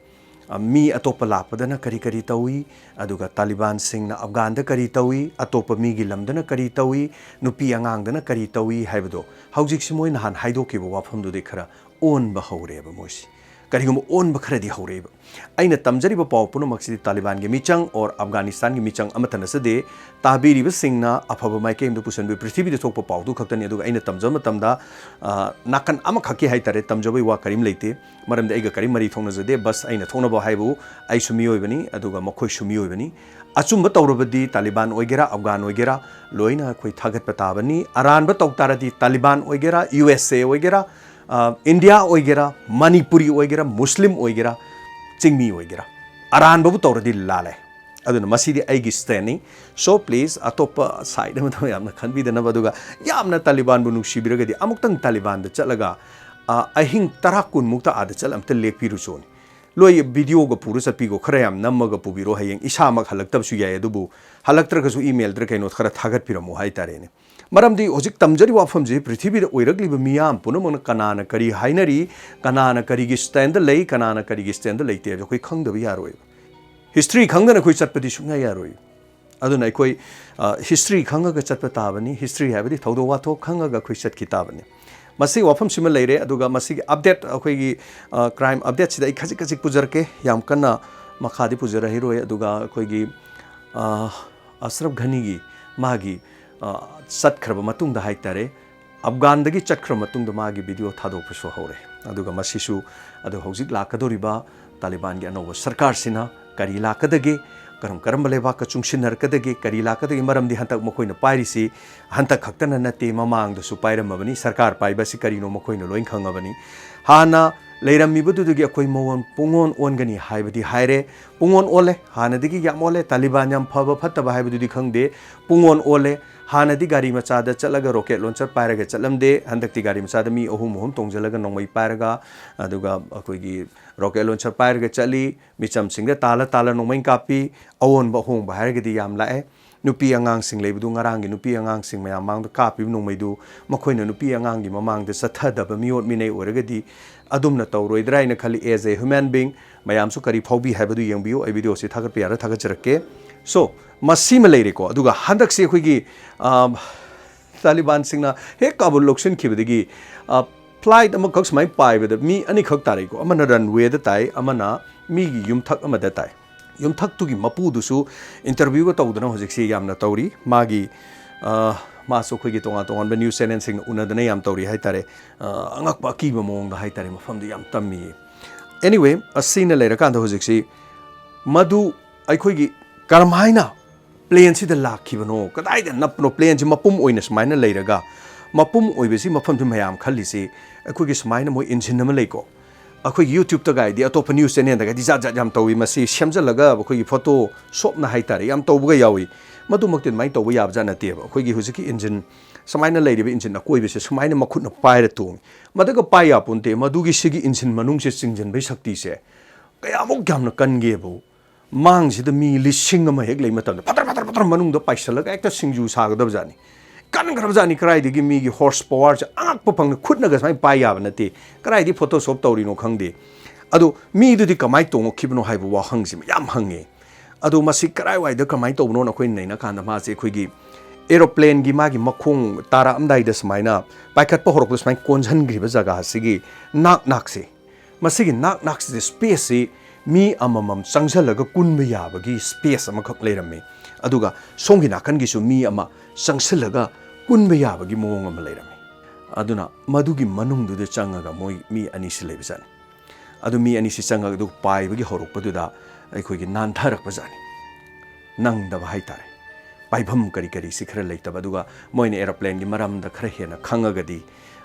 ꯑ, ꯃꯤ ꯑꯇꯣꯞꯄ ꯂꯥꯛꯄꯗꯅ ꯀꯔꯤ ꯀꯔꯤ ꯇꯧꯏ, ꯑꯗꯨꯒ ꯇꯥꯂꯤꯕꯥꯟꯁꯤꯡꯅ ꯑꯐꯒꯥꯟꯗ ꯀꯔꯤ ꯇꯧꯏ, ꯑꯇꯣꯞꯄ ꯃꯤꯒꯤ ꯂꯝꯗꯅ ꯀꯔꯤ ꯇꯧꯏ, ꯅꯨꯄꯤ ꯑꯉꯥꯡꯗꯅ ꯀꯔꯤ ꯇꯧꯏ ꯍꯥꯏꯕꯗꯣ ꯍꯧꯖꯤꯛꯁꯤ ꯃꯣꯏ ꯅꯍꯥꯟ ꯍꯥꯏꯗꯣꯛꯈꯤꯕ ꯋꯥꯐꯝꯗꯨꯗꯤ ꯈꯔ ꯑꯣꯟꯕ ꯍꯧꯔꯦꯕ ꯃꯣꯏꯁꯤ꯫ ꯀꯔꯤꯒꯨꯝꯕ ꯑꯣꯟꯕ ꯈꯔꯗꯤ ꯍꯧꯔꯛꯏꯕ꯫ ꯑꯩꯅ ꯇꯝꯖꯔꯤꯕ ꯄꯥꯎ ꯄꯨꯝꯅꯃꯛꯁꯤꯗꯤ ꯇꯥꯂꯤꯕꯥꯟꯒꯤ ꯃꯤꯆꯪ or ꯑꯐꯒꯥꯅꯤꯁꯇꯥꯟꯒꯤ ꯃꯤꯆꯪ ꯑꯃꯠꯇ ꯅꯠꯆꯗꯦ꯫ ꯇꯥꯕꯤꯔꯤꯕꯁꯤꯡꯅ ꯑꯐꯕ ꯃꯥꯏꯀꯩ ꯑꯃꯗ ꯄꯨꯁꯤꯟꯕꯤꯌꯨ꯫ ꯄ꯭ꯔꯤꯊꯤꯕꯤꯗ ꯊꯣꯛꯄ ꯄꯥꯎꯗꯨ ꯈꯛꯇꯅꯤ꯫ ꯑꯗꯨꯒ ꯑꯩꯅ ꯇꯝꯖꯕ ꯃꯇꯝꯗ, ꯑ, ꯅꯥꯀꯟ ꯑꯃꯈꯛꯀꯤ ꯍꯥꯏꯇꯥꯔꯦ, ꯇꯝꯖꯕꯒꯤ ꯋꯥ ꯀꯔꯤꯝ ꯂꯩꯇꯦ꯫ ꯃꯔꯝꯗꯤ ꯑꯩꯒ ꯀꯔꯤꯝ ꯃꯔꯤ ꯊꯣꯛꯅꯖꯗꯦ꯫ ꯕꯁ ꯑꯩꯅ ꯊꯣꯛꯅꯕ ꯍꯥꯏꯕꯨ ꯑꯩꯁꯨ ꯃꯤꯑꯣꯏꯕꯅꯤ, ꯑꯗꯨꯒ ꯃꯈꯣꯏꯁꯨ ꯃꯤꯑꯣꯏꯕꯅꯤ꯫ ꯑꯆꯨꯝꯕ ꯇꯧꯔꯕꯗꯤ ꯇꯥꯂꯤꯕꯥꯟ ꯑꯣꯏꯒꯦꯔꯥ, ꯑꯐꯒꯥꯟ ꯑꯣꯏꯒꯦꯔꯥ, ꯂꯣꯏꯅ ꯑꯩꯈꯣꯏ ꯊꯥꯒꯠꯄ ꯇꯥꯕꯅꯤ꯫ ꯑꯔꯥꯟꯕ ꯇꯧ ꯇꯥꯔꯗꯤ ꯇꯥꯂꯤꯕꯥꯟ ꯑꯣꯏꯒꯦꯔꯥ, ꯌꯨ ꯑꯦꯁ ꯑꯦ ꯑꯣꯏꯒꯦꯔꯥ, ꯑ, ꯏꯟꯗꯤꯌꯥ ꯑꯣꯏꯒꯦꯔꯥ, ꯃꯅꯤꯄꯨꯔꯤ ꯑꯣꯏꯒꯦꯔꯥ, ꯃꯨꯁꯂꯤꯝ ꯑꯣꯏꯒꯦꯔꯥ, ꯆꯤꯡꯃꯤ ꯑꯣꯏꯒꯦꯔꯥ, ꯑꯔꯥꯟꯕꯕꯨ ꯇꯧꯔꯗꯤ ꯂꯥꯜꯂꯦ꯫ ꯑꯗꯨꯅ ꯃꯁꯤꯗꯤ ꯑꯩꯒꯤ stand ꯅꯤ꯫ So please, ꯑꯇꯣꯞꯄ side ꯑꯃꯗ ꯌꯥꯝꯅ ꯈꯟꯕꯤꯗꯅꯕ꯫ ꯑꯗꯨꯒ ꯌꯥꯝꯅ ꯇꯥꯂꯤꯕꯥꯟꯕꯨ ꯅꯨꯡꯁꯤꯕꯤꯔꯒꯗꯤ ꯑꯃꯨꯛꯇꯪ ꯇꯥꯂꯤꯕꯥꯟꯗ ꯆꯠꯂꯒ, ꯑ, ꯑꯍꯤꯡ ꯇꯔꯥ ꯀꯨꯟꯃꯨꯛꯇ ꯑꯥꯗ ꯆꯠꯂ ꯑꯝꯇ ꯂꯦꯛꯄꯤꯔꯨꯆꯣꯅꯤ꯫ ꯂꯣꯏ video ꯒ ꯄꯨꯔ ꯆꯠꯄꯤꯈꯣ, ꯈꯔ ꯌꯥꯝ ꯅꯝꯃꯒ ꯄꯨꯕꯤꯔꯣ꯫ ꯍꯌꯦꯡ ꯏꯁꯥꯃꯛ ꯍꯜꯂꯛꯇꯕꯁꯨ ꯌꯥꯏ, ꯑꯗꯨꯕꯨ ꯍꯜꯂꯛꯇ꯭ꯔꯒꯁꯨ email ꯗꯔ ꯀꯩꯅꯣ ꯈꯔ ꯊꯥꯒꯠꯄꯤꯔꯝꯃꯣ ꯍꯥꯏꯇꯥꯔꯦꯅꯦ꯫ ꯃꯔꯝꯗꯤ ꯍꯧꯖꯤꯛ ꯇꯝꯖꯔꯤꯕ ꯋꯥꯐꯝꯁꯤ ꯄ꯭ꯔꯤꯊꯤꯕꯤꯗ ꯑꯣꯏꯔꯛꯂꯤꯕ ꯃꯤꯌꯥꯝ ꯄꯨꯝꯅꯃꯛꯅ ꯀꯅꯥꯅ ꯀꯔꯤ ꯍꯥꯏꯅꯔꯤ, ꯀꯅꯥꯅ ꯀꯔꯤꯒꯤ stand ꯗ ꯂꯩ, ꯀꯅꯥꯅ ꯀꯔꯤꯒꯤ stand ꯗ ꯂꯩꯇꯦ ꯍꯥꯏꯕꯁꯦ ꯑꯩꯈꯣꯏ ꯈꯪꯗꯕ ꯌꯥꯔꯣꯏꯕ꯫ History ꯈꯪꯗꯅ ꯑꯩꯈꯣꯏ ꯆꯠꯄꯗꯤ ꯁꯨꯡꯌꯥ ꯌꯥꯔꯣꯏ꯫ ꯑꯗꯨꯅ ꯑꯩꯈꯣꯏ, ꯑ, history ꯈꯪꯉꯒ ꯆꯠꯄ ꯇꯥꯕꯅꯤ꯫ History ꯍꯥꯏꯕꯗꯤ ꯊꯧꯗꯣꯛ ꯋꯥꯊꯣꯛ ꯈꯪꯉꯒ ꯑꯩꯈꯣꯏ ꯆꯠꯈꯤ ꯇꯥꯕꯅꯤ꯫ ꯃꯁꯤꯒꯤ ꯋꯥꯐꯝꯁꯤꯃ ꯂꯩꯔꯦ꯫ ꯑꯗꯨꯒ ꯃꯁꯤꯒꯤ update, ꯑꯩꯈꯣꯏꯒꯤ, ꯑ, crime update ꯁꯤꯗ ꯑꯩ ꯈꯖꯤꯛ ꯈꯖꯤꯛ ꯄꯨꯖꯔꯛꯀꯦ, ꯌꯥꯝ ꯀꯟꯅ ꯃꯈꯥꯗꯤ ꯄꯨꯖꯔꯛꯑꯔꯣꯏ꯫ ꯑꯗꯨꯒ ꯑꯩꯈꯣꯏꯒꯤ, ꯑ, ꯑꯁꯔꯐ ꯘꯅꯤꯒꯤ ꯃꯥꯒꯤ, ꯑ, ꯆꯠꯈ꯭ꯔꯕ ꯃꯇꯨꯡꯗ ꯍꯥꯏꯇꯥꯔꯦ, ꯑꯐꯒꯥꯟꯗꯒꯤ ꯆꯠꯈ꯭ꯔ ꯃꯇꯨꯡꯗ ꯃꯥꯒꯤ video ꯊꯥꯗꯣꯛꯄꯁꯨ ꯍꯧꯔꯦ꯫ ꯑꯗꯨꯒ ꯃꯁꯤꯁꯨ, ꯑꯗꯨ ꯍꯧꯖꯤꯛ ꯂꯥꯛꯀꯗꯧꯔꯤꯕ ꯇꯥꯂꯤꯕꯥꯟꯒꯤ ꯑꯅꯧꯕ ꯁꯔꯀꯥꯔꯁꯤꯅ ꯀꯔꯤ ꯂꯥꯛꯀꯗꯒꯦ, ꯀꯔꯝ ꯀꯔꯝꯕ ꯂꯩꯕꯥꯛꯀ ꯆꯨꯡꯁꯤꯟꯅꯔꯛꯀꯗꯒꯦ, ꯀꯔꯤ ꯂꯥꯛꯀꯗꯒꯦ? ꯃꯔꯝꯗꯤ ꯍꯟꯗꯛ ꯃꯈꯣꯏꯅ ꯄꯥꯏꯔꯤꯁꯤ ꯍꯟꯗꯛ ꯈꯛꯇꯅ ꯅꯠꯇꯦ, ꯃꯃꯥꯡꯗꯁꯨ ꯄꯥꯏꯔꯝꯃꯕꯅꯤ꯫ ꯁꯔꯀꯥꯔ ꯄꯥꯏꯕ ꯑꯁꯤ ꯀꯔꯤꯅꯣ ꯃꯈꯣꯏꯅ ꯂꯣꯏ ꯈꯪꯉꯕꯅꯤ꯫ ꯍꯥꯟꯅ ꯂꯩꯔꯝꯃꯤꯕꯗꯨꯗꯒꯤ ꯑꯩꯈꯣꯏ ꯃꯑꯣꯡ ꯄꯨꯡꯑꯣꯟ ꯑꯣꯟꯒꯅꯤ ꯍꯥꯏꯕꯗꯤ ꯍꯥꯏꯔꯦ꯫ ꯄꯨꯡꯑꯣꯟ ꯑꯣꯜꯂꯦ, ꯍꯥꯟꯅꯗꯒꯤ ꯌꯥꯝ ꯑꯣꯜꯂꯦ꯫ ꯇꯥꯂꯤꯕꯥꯟ ꯌꯥꯝ ꯐꯕ ꯐꯠꯇꯕ ꯍꯥꯏꯕꯗꯨꯗꯤ ꯈꯪꯗꯦ, ꯄꯨꯡꯑꯣꯟ ꯑꯣꯜꯂꯦ꯫ ꯍꯥꯟꯅꯗꯤ ꯒꯥꯔꯤ ꯃꯆꯥꯗ ꯆꯠꯂꯒ rocket launcher ꯄꯥꯏꯔꯒ ꯆꯠꯂꯝꯗꯦ꯫ ꯍꯟꯗꯛꯇꯤ ꯒꯥꯔꯤ ꯃꯆꯥꯗ ꯃꯤ ꯑꯍꯨꯝ ꯑꯍꯨꯝ ꯇꯣꯡꯁꯤꯜꯂꯒ ꯅꯣꯡꯃꯩ ꯄꯥꯏꯔꯒ, ꯑꯗꯨꯒ ꯑꯩꯈꯣꯏꯒꯤ rocket launcher ꯄꯥꯏꯔꯒ ꯆꯠꯂꯤ꯫ ꯃꯤꯆꯝꯁꯤꯡꯗ ꯇꯥꯜꯂ ꯇꯥꯜꯂ ꯅꯣꯡꯃꯩ ꯀꯥꯞꯄꯤ꯫ ꯑꯑꯣꯟꯕ ꯑꯍꯣꯡꯕ ꯍꯥꯏꯔꯒꯗꯤ ꯌꯥꯝ ꯂꯥꯛꯑꯦ꯫ ꯅꯨꯄꯤ ꯑꯉꯥꯡꯁꯤꯡ ꯂꯩꯕꯗꯨ, ꯉꯔꯥꯡꯒꯤ ꯅꯨꯄꯤ ꯑꯉꯥꯡꯁꯤꯡ ꯃꯌꯥꯝ ꯃꯥꯡꯗ ꯀꯥꯞꯄꯤꯕ ꯅꯣꯡꯃꯩꯗꯨ, ꯃꯈꯣꯏꯅ ꯅꯨꯄꯤ ꯑꯉꯥꯡꯒꯤ ꯃꯃꯥꯡꯗ ꯆꯠꯊꯗꯕ ꯃꯤꯑꯣꯠ ꯃꯤꯅꯩ ꯑꯣꯏꯔꯒꯗꯤ ꯑꯗꯨꯝꯅ ꯇꯧꯔꯣꯏꯗ꯭ꯔꯥ ꯍꯥꯏꯅ ꯈꯜꯂꯤ꯫ As a human being, ꯃꯌꯥꯝꯁꯨ ꯀꯔꯤ ꯐꯥꯎꯕꯤ ꯍꯥꯏꯕꯗꯨ ꯌꯦꯡꯕꯤꯌꯨ꯫ ꯑꯩ video ꯁꯤ ꯊꯥꯒꯠꯄ ꯌꯥꯔ ꯊꯥꯒꯠꯆꯔꯛꯀꯦ꯫ So, ꯃꯁꯤꯃ ꯂꯩꯔꯦꯀꯣ꯫ ꯑꯗꯨꯒ ꯍꯟꯗꯛꯁꯤ ꯑꯩꯈꯣꯏꯒꯤ, ꯑ, ꯇꯥꯂꯤꯕꯥꯟꯁꯤꯡꯅ ꯍꯦꯛ ꯀꯥꯕꯨꯜ ꯂꯧꯁꯤꯟꯈꯤꯕꯗꯒꯤ, ꯑ, ꯐ꯭ꯂꯥꯏꯠ ꯑꯃꯈꯛ ꯁꯨꯃꯥꯏꯅ ꯄꯥꯏꯕꯗ ꯃꯤ ꯑꯅꯤꯈꯛ ꯇꯥꯔꯛꯏꯀꯣ, ꯑꯃꯅ ꯔꯟꯋꯦꯗ ꯇꯥꯏ, ꯑꯃꯅ ꯃꯤꯒꯤ ꯌꯨꯝꯊꯛ ꯑꯃꯗ ꯇꯥꯏ꯫ ꯌꯨꯝꯊꯛꯇꯨꯒꯤ ꯃꯄꯨꯗꯨꯁꯨ ꯏꯟꯇꯔꯚ꯭ꯌꯨꯒ ꯇꯧꯗꯅ ꯍꯧꯖꯤꯛꯁꯤ ꯌꯥꯝꯅ ꯇꯧꯔꯤ꯫ ꯃꯥꯒꯤ, ꯑ, ꯃꯥꯁꯨ ꯑꯩꯈꯣꯏꯒꯤ ꯇꯣꯉꯥꯟ ꯇꯣꯉꯥꯟꯕ ꯅ꯭ꯌꯨꯁ ꯆꯦꯅꯦꯜꯁꯤꯡꯅ ꯎꯅꯗꯅ ꯌꯥꯝ ꯇꯧꯔꯤ ꯍꯥꯏꯇꯥꯔꯦ꯫ ꯑ, ꯑꯉꯛꯄ ꯑꯀꯤꯕ ꯃꯑꯣꯡꯗ ꯍꯥꯏꯇꯥꯔꯦ, ꯃꯐꯝꯗꯨ ꯌꯥꯝ ꯇꯝꯃꯤ꯫ Anyway, ꯑꯁꯤꯅ ꯂꯩꯔꯀꯥꯟꯗ ꯍꯧꯖꯤꯛꯁꯤ ꯃꯗꯨ ꯑꯩꯈꯣꯏꯒꯤ ꯀꯔꯝꯍꯥꯏꯅ ꯄ꯭ꯂꯦꯟꯁꯤꯗ ꯂꯥꯛꯈꯤꯕꯅꯣ, ꯀꯗꯥꯏꯗ ꯅꯞꯄꯅꯣ, ꯄ꯭ꯂꯦꯟꯁꯤ ꯃꯄꯨꯝ ꯑꯣꯏꯅ ꯁꯨꯃꯥꯏꯅ ꯂꯩꯔꯒ, ꯃꯄꯨꯝ ꯑꯣꯏꯕꯁꯤ ꯃꯐꯝꯁꯤ ꯃꯌꯥꯝ ꯈꯜꯂꯤꯁꯤ, ꯑꯩꯈꯣꯏꯒꯤ ꯁꯨꯃꯥꯏꯅ ꯃꯣꯏ ꯏꯟꯖꯤꯟ ꯑꯃ ꯂꯩꯀꯣ, ꯑꯩꯈꯣꯏꯒꯤ YouTube-ꯇꯒꯥꯏꯗꯤ, ꯑꯇꯣꯞꯄ ꯅ꯭ꯌꯨꯁ ꯆꯦꯅꯦꯜꯗꯒꯥꯏꯗꯤ ꯖꯥꯠ ꯖꯥꯠ ꯌꯥꯝ ꯇꯧꯏ, ꯃꯁꯤ ꯁꯦꯝꯖꯤꯜꯂꯒ ꯑꯩꯈꯣꯏꯒꯤ ꯐꯣꯇꯣ ꯁꯣꯞꯅ ꯍꯥꯏꯇꯥꯔꯦ, ꯌꯥꯝ ꯇꯧꯕꯒ ꯌꯥꯎꯏ꯫ ꯃꯗꯨꯃꯛꯇꯤ ꯑꯗꯨꯃꯥꯏꯅ ꯇꯧꯕ ꯌꯥꯕ ꯖꯥꯠ ꯅꯠꯇꯦꯕ꯫ ꯑꯩꯈꯣꯏꯒꯤ ꯍꯧꯖꯤꯛꯀꯤ ꯏꯟꯖꯤꯟ, ꯁꯨꯃꯥꯏꯅ ꯂꯩꯔꯤꯕ ꯏꯟꯖꯤꯟ ꯑꯀꯣꯏꯕꯁꯦ ꯁꯨꯃꯥꯏꯅ ꯃꯈꯨꯠꯅ ꯄꯥꯏꯔ ꯇꯣꯡꯉꯤ꯫ ꯃꯗꯨꯒ ꯄꯥꯏ ꯌꯥꯄꯣꯟꯇꯦ, ꯃꯗꯨꯒꯤ ꯁꯤꯒꯤ ꯏꯟꯖꯤꯟ ꯃꯅꯨꯡꯁꯦ ꯆꯤꯡꯁꯤꯟꯕꯒꯤ ꯁꯛꯇꯤꯁꯦ ꯀꯌꯥꯃꯨꯛ ꯌꯥꯝꯅ ꯀꯟꯒꯦꯕꯨ꯫ ꯃꯥꯡꯁꯤꯗ ꯃꯤ ꯂꯤꯁꯤꯡ ꯑꯃ ꯍꯦꯛ ꯂꯩ ꯃꯇꯝꯗ ꯐꯇꯔ ꯐꯇꯔ ꯐꯇꯔ ꯃꯅꯨꯡꯗ ꯄꯥꯏꯁꯤꯜꯂꯒ ꯍꯦꯛꯇ ꯁꯤꯡꯖꯨ ꯁꯥꯒꯗꯕ ꯖꯥꯠꯅꯤ꯫ ꯀꯟꯈ꯭ꯔꯕ ꯖꯥꯠꯅꯤ, ꯀꯗꯥꯏꯗꯒꯤ ꯃꯤꯒꯤ ꯍꯣꯔꯁ ꯄꯋꯥꯔꯁꯦ ꯑꯉꯛꯄ ꯐꯪꯅ ꯈꯨꯠꯅꯒ ꯁꯨꯃꯥꯏꯅ ꯄꯥꯏ ꯌꯥꯕ ꯅꯠꯇꯦ꯫ ꯀꯗꯥꯏꯗꯒꯤ ꯐꯣꯇꯣꯁꯣꯞ ꯇꯧꯔꯤꯅꯣ ꯈꯪꯗꯦ꯫ ꯑꯗꯣ ꯃꯤꯗꯨꯗꯤ ꯀꯃꯥꯏꯅ ꯇꯣꯡꯉꯛꯈꯤꯕꯅꯣ ꯍꯥꯏꯕ ꯋꯥꯍꯪꯁꯤ ꯃꯌꯥꯝ ꯍꯪꯉꯦ꯫ ꯑꯗꯣ ꯃꯁꯤ ꯀꯗꯥꯏꯋꯥꯏꯗ ꯀꯃꯥꯏꯅ ꯇꯧꯕꯅꯣꯅ ꯑꯩꯈꯣꯏꯅ ꯅꯩꯅꯀꯥꯟꯗ ꯃꯥꯁꯦ ꯑꯩꯈꯣꯏꯒꯤ ꯑꯦꯔꯣꯄ꯭ꯂꯦꯟꯒꯤ ꯃꯥꯒꯤ ꯃꯈꯣꯡ ꯇꯥꯔꯛꯑꯝꯗꯥꯏꯗ ꯁꯨꯃꯥꯏꯅ ꯄꯥꯏꯈꯠꯄ ꯍꯧꯔꯛꯄꯗ ꯁꯨꯃꯥꯏꯅ ꯀꯣꯟꯁꯤꯟꯈ꯭ꯔꯤꯕ ꯖꯒꯥꯁꯤꯒꯤ ꯅꯥꯛ ꯅꯥꯛꯁꯦ, ꯃꯁꯤꯒꯤ ꯅꯥꯛ ꯅꯥꯛꯁꯤꯗ ꯁ꯭ꯄꯦꯁꯁꯤ ꯃꯤ ꯑꯃꯃꯝ ꯆꯪꯁꯤꯜꯂꯒ ꯀꯨꯟꯕ ꯌꯥꯕꯒꯤ ꯁ꯭ꯄꯦꯁ ꯑꯃꯈꯛ ꯂꯩꯔꯝꯃꯤ꯫ ꯑꯗꯨꯒ ꯁꯣꯝꯒꯤ ꯅꯥꯀꯟꯒꯤꯁꯨ ꯃꯤ ꯑꯃ ꯆꯪꯁꯤꯜꯂꯒ ꯀꯨꯟꯕ ꯌꯥꯕꯒꯤ ꯃꯑꯣꯡ ꯑꯃ ꯂꯩꯔꯝꯃꯤ꯫ ꯑꯗꯨꯅ ꯃꯗꯨꯒꯤ ꯃꯅꯨꯡꯗꯨꯗ ꯆꯪꯉꯒ ꯃꯣꯏ ꯃꯤ ꯑꯅꯤꯁꯤ ꯂꯩꯕꯖꯥꯠꯅꯤ꯫ ꯑꯗꯨ ꯃꯤ ꯑꯅꯤꯁꯤ ꯆꯪꯉꯒ ꯑꯗꯨ ꯄꯥꯏꯕꯒꯤ ꯍꯧꯔꯛꯄꯗꯨꯗ ꯑꯩꯈꯣꯏꯒꯤ ꯅꯥꯟꯊꯔꯛꯄꯖꯥꯠꯅꯤ꯫ ꯅꯪꯗꯕ ꯍꯥꯏꯇꯥꯔꯦ꯫ ꯄꯥꯏꯐꯝ ꯀꯔꯤ ꯀꯔꯤꯁꯤ ꯈꯔ ꯂꯩꯇꯕ, ꯑꯗꯨꯒ ꯃꯣꯏꯅ ꯑꯦꯔꯣꯄ꯭ꯂꯦꯟꯒꯤ ꯃꯔꯝꯗ ꯈꯔ ꯍꯦꯟꯅ ꯈꯪꯉꯒꯗꯤ,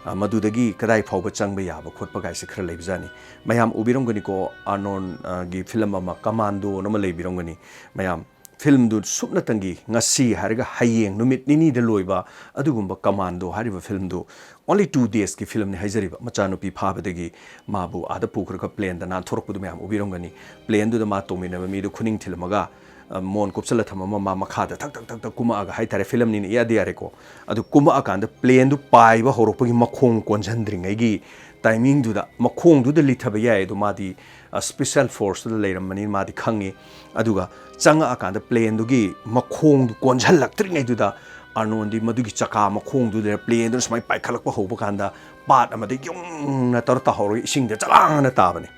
ꯑ, ꯃꯗꯨꯗꯒꯤ ꯀꯗꯥꯏ ꯐꯥꯎꯕ ꯆꯪꯕ ꯌꯥꯕ ꯈꯣꯠꯄ ꯀꯥꯏꯁꯤ ꯈꯔ ꯂꯩꯕꯖꯥꯠꯅꯤ꯫ ꯃꯌꯥꯝ ꯎꯕꯤꯔꯝꯒꯅꯤꯀꯣ, ꯑꯥꯔꯅꯣꯜꯗ, ꯑ, ꯒꯤ ꯐꯤꯂꯝ ꯑꯃ, ꯀꯃꯥꯟꯗꯣꯅ ꯑꯃ ꯂꯩꯕꯤꯔꯝꯒꯅꯤ꯫ ꯃꯌꯥꯝ ꯐꯤꯂꯝꯗꯨ ꯁꯨꯞꯅꯇꯪꯒꯤ ꯉꯁꯤ ꯍꯥꯏꯔꯒ ꯍꯌꯦꯡ ꯅꯨꯃꯤꯠ ꯅꯤꯅꯤꯗ ꯂꯣꯏꯕ ꯑꯗꯨꯒꯨꯝꯕ ꯀꯃꯥꯟꯗꯣ ꯍꯥꯏꯔꯤꯕ ꯐꯤꯂꯝꯗꯨ only two days-ꯀꯤ ꯐꯤꯂꯝꯅꯤ ꯍꯥꯏꯖꯔꯤꯕ꯫ ꯃꯆꯥꯅꯨꯄꯤ ꯐꯥꯕꯗꯒꯤ ꯃꯥꯕꯨ ꯑꯥꯗ ꯄꯨꯈ꯭ꯔꯒ ꯄ꯭ꯂꯦꯟꯗ ꯅꯥꯟꯊꯣꯔꯛꯄꯗꯨ ꯃꯌꯥꯝ ꯎꯕꯤꯔꯝꯒꯅꯤ꯫ ꯄ꯭ꯂꯦꯟꯗꯨꯗ ꯃꯥ ꯇꯣꯡꯃꯤꯟꯅꯕ ꯃꯤꯗꯨ ꯈꯨꯅꯤꯡ ꯊꯤꯜꯂꯝꯃꯒ, ꯑ, ꯃꯣꯟ ꯀꯨꯞꯁꯜꯂ ꯊꯝꯃꯝꯃ ꯃꯥ ꯃꯈꯥꯗ ꯊꯛ ꯊꯛ ꯊꯛ ꯊꯛ ꯀꯨꯝꯃꯛꯑꯒ ꯍꯥꯏꯇꯥꯔꯦ, ꯐꯤꯂꯝꯅꯤꯅ ꯏꯌꯥꯗ ꯌꯥꯔꯦꯀꯣ꯫ ꯑꯗꯨ ꯀꯨꯝꯃꯛꯑꯀꯥꯟꯗ ꯄ꯭ꯂꯦꯟꯗꯨ ꯄꯥꯏꯕ ꯍꯧꯔꯛꯄꯒꯤ ꯃꯈꯣꯡ ꯀꯣꯟꯁꯤꯟꯗ꯭ꯔꯤꯉꯩꯒꯤ timing-ꯗꯨꯗ, ꯃꯈꯣꯡꯗꯨꯗ ꯂꯤꯊꯕ ꯌꯥꯏ, ꯑꯗꯨ ꯃꯥꯗꯤ, ꯑ, special force-ꯇꯨꯗ ꯂꯩꯔꯝꯕꯅꯤꯅ ꯃꯥꯗꯤ ꯈꯪꯉꯤ꯫ ꯑꯗꯨꯒ ꯆꯪꯉꯛꯑꯀꯥꯟꯗ ꯄ꯭ꯂꯦꯟꯗꯨꯒꯤ ꯃꯈꯣꯡꯗꯨ ꯀꯣꯟꯁꯤꯜꯂꯛꯇ꯭ꯔꯤꯉꯩꯗꯨꯗ ꯑꯥꯔꯅꯣꯟꯗꯤ ꯃꯗꯨꯒꯤ ꯆꯀꯥ ꯃꯈꯣꯡꯗꯨꯗ, ꯄ꯭ꯂꯦꯟꯗꯨꯅ ꯁꯨꯃꯥꯏꯅ ꯄꯥꯏꯈꯠꯂꯛꯄ ꯍꯧꯕ ꯀꯥꯟꯗ, ꯄꯥꯠ ꯑꯃꯗ ꯌꯨꯡꯅ ꯇꯧꯔ ꯇꯥꯍꯧꯔꯒ ꯏꯁꯤꯡꯗ ꯆꯂꯥꯡꯅ ꯇꯥꯕꯅꯤ꯫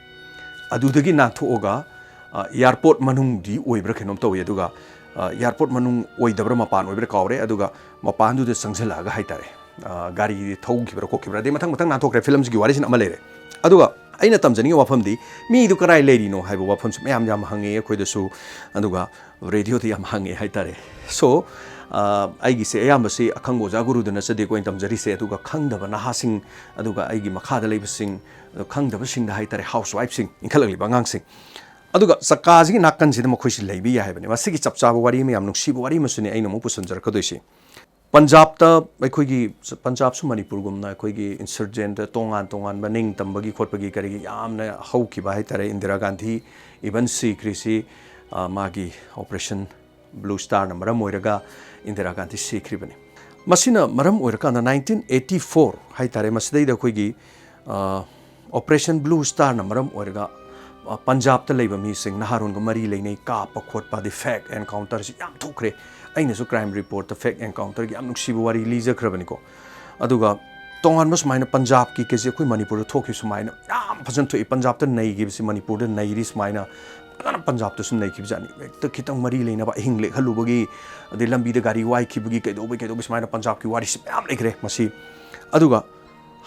ꯑꯗꯨꯗꯒꯤ ꯅꯥꯟꯊꯣꯛꯑꯒ ꯑꯦꯌꯥꯔꯄꯣꯔꯠ ꯃꯅꯨꯡꯗꯤ ꯑꯣꯏꯕ꯭ꯔꯥ ꯀꯩꯅꯣꯝ ꯇꯧꯏ꯫ ꯑꯗꯨꯒ ꯑꯦꯌꯥꯔꯄꯣꯔꯠ ꯃꯅꯨꯡ ꯑꯣꯏꯗꯕ꯭ꯔꯥ ꯃꯄꯥꯟ ꯑꯣꯏꯕ꯭ꯔꯥ ꯀꯥꯎꯔꯦ꯫ ꯑꯗꯨꯒ ꯃꯄꯥꯟꯗꯨꯗ ꯆꯪꯁꯤꯜꯂꯛꯑꯒ ꯍꯥꯏꯇꯥꯔꯦ, ꯒꯥꯔꯤ ꯊꯧꯈꯤꯕ꯭ꯔꯥ ꯈꯣꯠꯈꯤꯕ꯭ꯔꯥ, ꯑꯗꯩ ꯃꯊꯪ ꯃꯊꯪ ꯅꯥꯟꯊꯣꯛꯈ꯭ꯔꯦ꯫ ꯐꯤꯂꯝꯁꯤꯒꯤ ꯋꯥꯔꯤꯁꯤꯅ ꯑꯃ ꯂꯩꯔꯦ꯫ ꯑꯗꯨꯒ ꯑꯩꯅ ꯇꯝꯖꯅꯤꯡꯉꯤꯕ ꯋꯥꯐꯝꯗꯤ, ꯃꯤꯗꯨ ꯀꯗꯥꯏ ꯂꯩꯔꯤꯅꯣ ꯍꯥꯏꯕ ꯋꯥꯐꯝꯁꯨ ꯃꯌꯥꯝ ꯌꯥꯝ ꯍꯪꯉꯛꯑꯦ ꯑꯩꯈꯣꯏꯗꯁꯨ, ꯑꯗꯨꯒ ꯔꯦꯗꯤꯑꯣꯗ ꯌꯥꯝ ꯍꯪꯉꯛꯑꯦ ꯍꯥꯏꯇꯥꯔꯦ꯫ ꯁꯣ, ꯑꯩꯒꯤꯁꯦ ꯑꯌꯥꯝꯕꯁꯤ ꯑꯈꯪꯕ ꯑꯣꯖꯥ ꯒꯨꯔꯨꯗ ꯅꯠꯆꯗꯦꯀꯣ ꯑꯩꯅ ꯇꯝꯖꯔꯤꯁꯦ, ꯑꯗꯨꯒ ꯈꯪꯗꯕ ꯅꯍꯥꯁꯤꯡ, ꯑꯗꯨꯒ ꯑꯩꯒꯤ ꯃꯈꯥꯗ ꯂꯩꯕꯁꯤꯡ, ꯑꯗꯣ ꯈꯪꯗꯕꯁꯤꯡꯗ ꯍꯥꯏꯇꯥꯔꯦ, ꯍꯥꯎꯁ ꯋꯥꯏꯐꯁꯤꯡ, ꯏꯟꯈꯠꯂꯛꯂꯤꯕ ꯑꯉꯥꯡꯁꯤꯡ꯫ ꯑꯗꯨꯒ ꯆꯀꯥꯁꯤꯒꯤ ꯅꯥꯀꯟꯁꯤꯗ ꯃꯈꯣꯏꯁꯤ ꯂꯩꯕ ꯌꯥꯏ ꯍꯥꯏꯕꯅꯦꯕ꯫ ꯁꯤꯒꯤ ꯆꯞ ꯆꯥꯕ ꯋꯥꯔꯤ ꯑꯃ, ꯌꯥꯝ ꯅꯨꯡꯁꯤꯕ ꯋꯥꯔꯤ ꯑꯃꯁꯨꯅꯤ ꯑꯩꯅ ꯑꯃꯨꯛ ꯄꯨꯁꯤꯟꯖꯔꯛꯀꯗꯣꯏꯁꯤ꯫ ꯄꯟꯖꯥꯕꯇ ꯑꯩꯈꯣꯏꯒꯤ, ꯄꯟꯖꯥꯕꯁꯨ ꯃꯅꯤꯄꯨꯔꯒꯨꯝꯅ ꯑꯩꯈꯣꯏꯒꯤ ꯏꯟꯁꯔꯖꯦꯟꯠꯇ ꯇꯣꯉꯥꯟ ꯇꯣꯉꯥꯟꯕ ꯅꯤꯡꯇꯝꯕꯒꯤ ꯈꯣꯠꯄꯒꯤ ꯀꯔꯤꯒꯤ ꯌꯥꯝꯅ ꯍꯧꯈꯤꯕ ꯍꯥꯏꯇꯥꯔꯦ꯫ ꯏꯟꯗꯤꯔꯥ ꯒꯥꯟꯙꯤ ꯏꯚꯟ ꯁꯤꯈ꯭ꯔꯤꯁꯤ, ꯑ, ꯃꯥꯒꯤ ꯑꯣꯄꯔꯦꯁꯟ ꯕ꯭ꯂꯨ ꯁ꯭ꯇꯥꯔꯅ ꯃꯔꯝ ꯑꯣꯏꯔꯒ ꯏꯟꯗꯤꯔꯥ ꯒꯥꯟꯙꯤ ꯁꯤꯈ꯭ꯔꯤꯕꯅꯤ꯫ ꯃꯁꯤꯅ ꯃꯔꯝ ꯑꯣꯏꯔꯀꯥꯟꯗ nineteen eighty four ꯍꯥꯏꯇꯥꯔꯦ, ꯃꯁꯤꯗꯩꯗ ꯑꯩꯈꯣꯏꯒꯤ, ꯑ, ꯑꯣꯄꯔꯦꯁꯟ ꯕ꯭ꯂꯨ ꯁ꯭ꯇꯥꯔꯅ ꯃꯔꯝ ꯑꯣꯏꯔꯒ, ꯑ, ꯄꯟꯖꯥꯕꯇ ꯂꯩꯕ ꯃꯤꯁꯤꯡ, ꯅꯍꯥꯔꯣꯟꯒ ꯃꯔꯤ ꯂꯩꯅꯩ, ꯀꯥꯞꯄ ꯈꯣꯠꯄ, ꯑꯗꯩ ꯐꯦꯛ ꯑꯦꯟꯀꯥꯎꯟꯇꯔꯁꯤ ꯌꯥꯝ ꯊꯣꯛꯈ꯭ꯔꯦ꯫ ꯑꯩꯅꯁꯨ ꯀ꯭ꯔꯥꯏꯝ ꯔꯤꯄꯣꯔꯠꯇ ꯐꯦꯛ ꯑꯦꯟꯀꯥꯎꯟꯇꯔꯒꯤ ꯌꯥꯝ ꯅꯨꯡꯁꯤꯕ ꯋꯥꯔꯤ ꯂꯤꯖꯈ꯭ꯔꯕꯅꯤꯀꯣ꯫ ꯑꯗꯨꯒ ꯇꯣꯉꯥꯟꯕ ꯁꯨꯃꯥꯏꯅ ꯄꯟꯖꯥꯕꯀꯤ ꯀꯦꯁꯁꯦ ꯑꯩꯈꯣꯏ ꯃꯅꯤꯄꯨꯔꯗ ꯊꯣꯛꯈꯤꯕ ꯁꯨꯃꯥꯏꯅ ꯌꯥꯝ ꯐꯖꯅ ꯊꯣꯛꯏ꯫ ꯄꯟꯖꯥꯕꯇ ꯅꯩꯈꯤꯕꯁꯤ ꯃꯅꯤꯄꯨꯔꯗ ꯅꯩꯔꯤ ꯁꯨꯃꯥꯏꯅ ꯐꯖꯅ ꯄꯟꯖꯥꯕꯇꯁꯨ ꯅꯩꯈꯤꯕꯖꯥꯠꯅꯤ꯫ ꯍꯦꯛꯇ ꯈꯤꯇꯪ ꯃꯔꯤ ꯂꯩꯅꯕ ꯑꯍꯤꯡ ꯂꯦꯛꯍꯜꯂꯨꯕꯒꯤ, ꯑꯗꯩ ꯂꯝꯕꯤꯗ ꯒꯥꯔꯤ ꯋꯥꯏꯈꯤꯕꯒꯤ ꯀꯩꯗꯧꯕꯒꯤ ꯀꯩꯗꯧꯕꯒꯤ ꯁꯨꯃꯥꯏꯅ ꯄꯟꯖꯥꯕꯀꯤ ꯋꯥꯔꯤꯁꯤ ꯃꯌꯥꯝ ꯂꯩꯈ꯭ꯔꯦ꯫ ꯃꯁꯤ, ꯑꯗꯨꯒ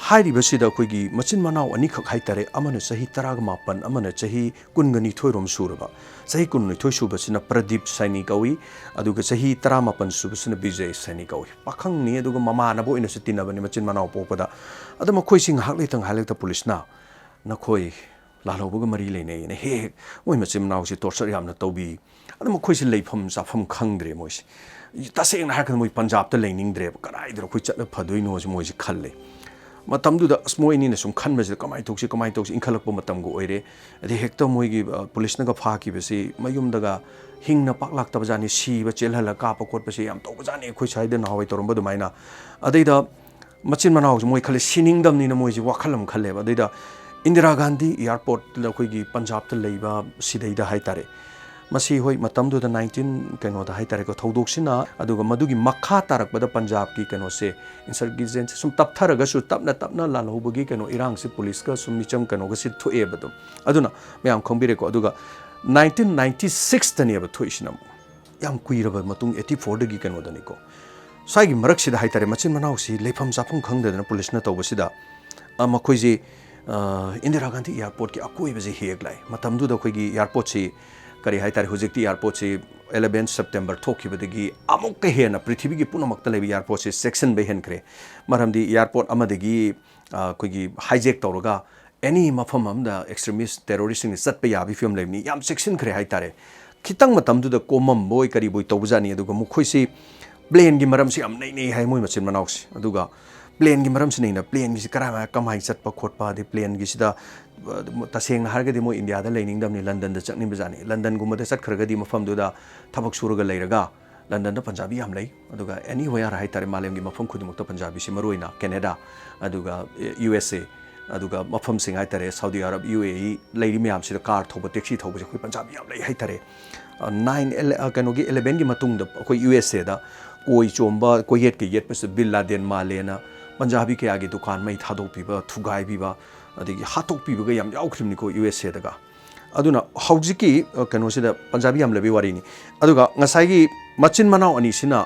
ꯍꯥꯏꯔꯤꯕꯁꯤꯗ ꯑꯩꯈꯣꯏꯒꯤ ꯃꯆꯤꯟ ꯃꯅꯥꯎ ꯑꯅꯤꯈꯛ ꯍꯥꯏꯇꯥꯔꯦ, ꯑꯃꯅ ꯆꯍꯤ ꯇꯔꯥꯒ ꯃꯥꯄꯟ, ꯑꯃꯅ ꯆꯍꯤ ꯀꯨꯟꯒ ꯅꯤꯊꯣꯏꯔꯣꯝ ꯁꯨꯔꯕ꯫ ꯆꯍꯤ ꯀꯨꯟꯅꯤꯊꯣꯏ ꯁꯨꯕꯁꯤꯅ ꯄ꯭ꯔꯗꯤꯞ ꯁꯥꯏꯅꯤ ꯀꯧꯏ, ꯑꯗꯨꯒ ꯆꯍꯤ ꯇꯔꯥꯃꯥꯄꯟ ꯁꯨꯕꯁꯤꯅ ꯕꯤꯖꯌ ꯁꯥꯏꯅꯤ ꯀꯧꯏ꯫ ꯄꯥꯈꯪꯅꯤ, ꯑꯗꯨꯒ ꯃꯃꯥꯟꯅꯕ ꯑꯣꯏꯅꯁꯨ ꯇꯤꯟꯅꯕꯅꯤ ꯃꯆꯤꯟ ꯃꯅꯥꯎ ꯄꯣꯛꯄꯗ꯫ ꯑꯗꯣ ꯃꯈꯣꯏꯁꯤ ꯉꯥꯏꯍꯥꯛ ꯂꯩꯇ ꯉꯥꯏꯍꯥꯛ ꯂꯩꯇ ꯄꯨꯂꯤꯁꯅ ꯅꯈꯣꯏ ꯂꯥꯜꯍꯧꯕꯒ ꯃꯔꯤ ꯂꯩꯅꯩꯅ ꯍꯦꯛ ꯍꯦꯛ ꯃꯣꯏ ꯃꯆꯤꯟ ꯃꯅꯥꯎꯁꯤ ꯇꯣꯔꯆꯔ ꯌꯥꯝꯅ ꯇꯧꯕꯤ꯫ ꯑꯗꯣ ꯃꯈꯣꯏꯁꯤ ꯂꯩꯐꯝ ꯆꯥꯐꯝ ꯈꯪꯗ꯭ꯔꯦ ꯃꯣꯏꯁꯤ꯫ ꯇꯁꯦꯡꯅ ꯍꯥꯏꯔꯀꯥꯟꯗ ꯃꯣꯏ ꯄꯟꯖꯥꯕꯇ ꯂꯩꯅꯤꯡꯗ꯭ꯔꯦꯕ, ꯀꯗꯥꯏꯗꯅꯣ ꯑꯩꯈꯣꯏ ꯆꯠꯂ ꯐꯗꯣꯏꯅꯣꯁꯤ ꯃꯣꯏꯁꯤ ꯈꯜꯂꯦ꯫ ꯃꯇꯝꯗꯨꯗ ꯑꯁ ꯃꯣꯏ ꯑꯅꯤꯅ ꯁꯨꯝ ꯈꯟꯕꯁꯤꯗ ꯀꯃꯥꯏꯅ ꯇꯧꯁꯤ, ꯀꯃꯥꯏꯅ ꯇꯧꯁꯤ, ꯏꯟꯈꯠꯂꯛꯄ ꯃꯇꯝꯒ ꯑꯣꯏꯔꯦ꯫ ꯑꯗꯩ ꯍꯦꯛꯇ ꯃꯣꯏꯒꯤ, ꯑ, ꯄꯨꯂꯤꯁꯅꯒ ꯐꯥꯈꯤꯕꯁꯤ ꯃꯌꯨꯝꯗꯒ ꯍꯤꯡꯅ ꯄꯥꯛ ꯂꯥꯛꯇꯕꯖꯥꯠꯅꯤ, ꯁꯤꯕ ꯆꯦꯜꯍꯜꯂ ꯀꯥꯞꯄ ꯈꯣꯠꯄꯁꯤ ꯌꯥꯝ ꯇꯧꯕꯖꯥꯠꯅꯤ ꯑꯩꯈꯣꯏ ꯁ꯭ꯋꯥꯏꯗ ꯅꯍꯥꯟꯋꯥꯏ ꯇꯧꯔꯝꯕ ꯑꯗꯨꯃꯥꯏꯅ꯫ ꯑꯗꯩꯗ ꯃꯆꯤꯟ ꯃꯅꯥꯎꯁꯦ ꯃꯣꯏ ꯈꯜꯂꯦ, ꯁꯤꯅꯤꯡꯗꯕꯅꯤꯅ ꯃꯣꯏꯁꯦ ꯋꯥꯈꯜ ꯑꯃ ꯈꯜꯂꯦꯕ꯫ ꯑꯗꯩꯗ ꯏꯟꯗꯤꯔꯥ ꯒꯥꯟꯙꯤ ꯏꯌꯥꯔꯄꯣꯔꯠꯇ ꯑꯩꯈꯣꯏꯒꯤ ꯄꯟꯖꯥꯕꯇ ꯂꯩꯕ ꯁꯤꯗꯩꯗ ꯍꯥꯏꯇꯥꯔꯦ, ꯃꯁꯤ ꯍꯣꯏ, ꯃꯇꯝꯗꯨꯗ ꯅꯥꯏꯟꯇꯤꯟ ꯀꯩꯅꯣꯗ ꯍꯥꯏꯇꯥꯔꯦꯀꯣ, ꯊꯧꯗꯣꯛꯁꯤꯅ, ꯑꯗꯨꯒ ꯃꯗꯨꯒꯤ ꯃꯈꯥ ꯇꯥꯔꯛꯄꯗ ꯄꯟꯖꯥꯕꯀꯤ ꯀꯩꯅꯣꯁꯦ, ꯏꯟꯁꯔꯖꯦꯟꯁꯤ ꯁꯨꯝ ꯇꯞꯊꯔꯒꯁꯨ ꯇꯞꯅ ꯇꯞꯅ ꯂꯥꯜꯍꯧꯕꯒꯤ ꯀꯩꯅꯣ ꯏꯔꯥꯡꯁꯤ ꯄꯨꯂꯤꯁꯀ ꯁꯨꯝ ꯃꯤꯆꯪ ꯀꯩꯅꯣꯒꯁꯤ ꯊꯣꯛꯑꯦꯕ ꯑꯗꯨꯝ꯫ ꯑꯗꯨꯅ ꯃꯌꯥꯝ ꯈꯪꯕꯤꯔꯦꯀꯣ꯫ ꯑꯗꯨꯒ ꯅꯥꯏꯟꯇꯤꯟ ꯅꯥꯏꯟꯇꯤ ꯁꯤꯛꯁꯇꯅꯦꯕ ꯊꯣꯛꯏꯁꯤꯅ ꯑꯃꯨꯛ꯫ ꯌꯥꯝ ꯀꯨꯏꯔꯕ ꯃꯇꯨꯡ, ꯑꯩꯠꯇꯤ ꯐꯣꯔꯗꯒꯤ ꯀꯩꯅꯣꯗꯅꯤꯀꯣ꯫ ꯁ꯭ꯋꯥꯏꯒꯤ ꯃꯔꯛꯁꯤꯗ ꯍꯥꯏꯇꯥꯔꯦ, ꯃꯆꯤꯟ ꯃꯅꯥꯎꯁꯤ ꯂꯩꯐꯝ ꯆꯥꯐꯝ ꯈꯪꯗꯗꯅ ꯄꯨꯂꯤꯁꯅ ꯇꯧꯕꯁꯤꯗ, ꯑ, ꯃꯈꯣꯏꯁꯤ, ꯑ, ꯏꯟꯗꯤꯔꯥ ꯒꯥꯟꯙꯤ ꯏꯌꯥꯔꯄꯣꯔꯠꯀꯤ ꯑꯀꯣꯏꯕꯁꯤ ꯍꯦꯛ ꯂꯥꯛꯑꯦ꯫ ꯃꯇꯝꯗꯨꯗ ꯑꯩꯈꯣꯏꯒꯤ ꯏꯌꯥꯔꯄꯣꯔꯠꯁꯤ ꯀꯔꯤ ꯍꯥꯏꯇꯥꯔꯦ, ꯍꯧꯖꯤꯛꯇꯤ ꯏꯌꯥꯔꯄꯣꯔꯠꯁꯤ ꯑꯦꯂꯦꯚꯦꯟ ꯁꯦꯞꯇꯦꯝꯕꯔ ꯊꯣꯛꯈꯤꯕꯗꯒꯤ ꯑꯃꯨꯛꯀ ꯍꯦꯟꯅ ꯄ꯭ꯔꯤꯊꯤꯕꯤꯒꯤ ꯄꯨꯝꯅꯃꯛꯇ ꯂꯩꯕ ꯏꯌꯥꯔꯄꯣꯔꯠꯁꯤ ꯆꯦꯛꯁꯤꯟꯕ ꯍꯦꯟꯈ꯭ꯔꯦ꯫ ꯃꯔꯝꯗꯤ ꯏꯌꯥꯔꯄꯣꯔꯠ ꯑꯃꯗꯒꯤ, ꯑ, ꯑꯩꯈꯣꯏꯒꯤ ꯍꯥꯏꯖꯦꯛ ꯇꯧꯔꯒ ꯑꯦꯅꯤ ꯃꯐꯝ ꯑꯃꯗ ꯑꯦꯛꯁꯇ꯭ꯔꯤꯃꯤꯁ ꯇꯦꯔꯣꯔꯤꯁꯁꯤꯡꯅ ꯆꯠꯄ ꯌꯥꯕꯒꯤ ꯐꯤꯕꯝ ꯂꯩꯕꯅꯤ꯫ ꯌꯥꯝ ꯆꯦꯛꯁꯤꯟꯈ꯭ꯔꯦ ꯍꯥꯏꯇꯥꯔꯦ꯫ ꯈꯤꯇꯪ ꯃꯇꯝꯗꯨꯗ ꯀꯣꯝꯃꯝꯕꯣꯏ ꯀꯔꯤꯕꯣꯏ ꯇꯧꯕꯖꯥꯠꯅꯤ꯫ ꯑꯗꯨꯒ ꯃꯈꯣꯏꯁꯤ ꯄ꯭ꯂꯦꯟꯒꯤ ꯃꯔꯝꯁꯤ ꯌꯥꯝ ꯅꯩꯅꯩ ꯍꯥꯏ ꯃꯣꯏ ꯃꯆꯤꯟ ꯃꯅꯥꯎꯁꯦ꯫ ꯑꯗꯨꯒ ꯄ꯭ꯂꯦꯟꯒꯤ ꯃꯔꯝꯁꯤ ꯅꯩꯅ, ꯄ꯭ꯂꯦꯟꯒꯤꯁꯤ ꯀꯔꯥꯏ ꯀꯃꯥꯏꯅ ꯆꯠꯄ ꯈꯣꯠꯄ, ꯑꯗꯩ ꯄ꯭ꯂꯦꯟꯒꯤꯁꯤꯗ, ꯑ, ꯇꯁꯦꯡꯅ ꯍꯥꯏꯔꯒꯗꯤ ꯃꯣꯏ ꯏꯟꯗꯤꯌꯥꯗ ꯂꯩꯅꯤꯡꯗꯕꯅꯤ, ꯂꯟꯗꯟꯗ ꯆꯠꯅꯤꯡꯕꯖꯥꯠꯅꯤ꯫ ꯂꯟꯗꯟꯒꯨꯝꯕꯗ ꯆꯠꯈ꯭ꯔꯒꯗꯤ ꯃꯐꯝꯗꯨꯗ ꯊꯕꯛ ꯁꯨꯔꯒ ꯂꯩꯔꯒ, ꯂꯟꯗꯟꯗ ꯄꯟꯖꯥꯕꯤ ꯌꯥꯝ ꯂꯩ꯫ ꯑꯗꯨꯒ anywhere ꯍꯥꯏꯇꯥꯔꯦ, ꯃꯥꯂꯦꯝꯒꯤ ꯃꯐꯝ ꯈꯨꯗꯤꯡꯃꯛꯇ ꯄꯟꯖꯥꯕꯤꯁꯤ, ꯃꯔꯨꯑꯣꯏꯅ ꯀꯦꯅꯦꯗꯥ, ꯑꯗꯨꯒ, ꯑꯦ, ꯌꯨ ꯑꯦꯁ ꯑꯦ, ꯑꯗꯨꯒ ꯃꯐꯝꯁꯤꯡ ꯍꯥꯏꯇꯥꯔꯦ, ꯁꯥꯎꯗꯤ ꯑꯔꯕ, ꯌꯨ ꯑꯦ ꯏ ꯂꯩꯔꯤ ꯃꯌꯥꯝꯁꯤꯗ ꯀꯥꯔ ꯊꯧꯕ, ꯇꯦꯛꯁꯤ ꯊꯧꯕꯁꯦ ꯑꯩꯈꯣꯏ ꯄꯟꯖꯥꯕꯤ ꯌꯥꯝ ꯂꯩ ꯍꯥꯏꯇꯥꯔꯦ꯫ ꯑ, ꯅꯥꯏꯟ ꯑꯦꯂ-, ꯑ, ꯀꯩꯅꯣꯒꯤ ꯑꯦꯂꯦꯚꯦꯟꯒꯤ ꯃꯇꯨꯡꯗ ꯑꯩꯈꯣꯏ ꯌꯨ ꯑꯦꯁ ꯑꯦꯗ ꯀꯣꯏ ꯆꯣꯝꯕ, ꯀꯣꯏꯌꯦꯠꯀ ꯌꯦꯠꯄꯁꯤꯗ ꯕꯤꯟ ꯂꯥꯗꯦꯟ ꯃꯥꯜꯂꯦꯅ ꯄꯟꯖꯥꯕꯤ ꯀꯌꯥꯒꯤ ꯗꯨꯀꯥꯟ ꯃꯩ ꯊꯥꯗꯣꯛꯄꯤꯕ, ꯊꯨꯒꯥꯏꯕꯤꯕ, ꯑꯗꯒꯤ ꯍꯥꯠꯇꯣꯛꯄꯤꯕꯒ ꯌꯥꯝ ꯌꯥꯎꯈ꯭ꯔꯤꯕꯅꯤꯀꯣ ꯌꯨ ꯑꯦꯁ ꯑꯦꯗꯒ꯫ ꯑꯗꯨꯅ ꯍꯧꯖꯤꯛꯀꯤ, ꯑ, ꯀꯩꯅꯣꯁꯤꯗ ꯄꯟꯖꯥꯕꯤ ꯌꯥꯝ ꯂꯩꯕꯩ ꯋꯥꯔꯤꯅꯤ꯫ ꯑꯗꯨꯒ ꯉꯁꯥꯏꯒꯤ ꯃꯆꯤꯟ ꯃꯅꯥꯎ ꯑꯅꯤꯁꯤꯅ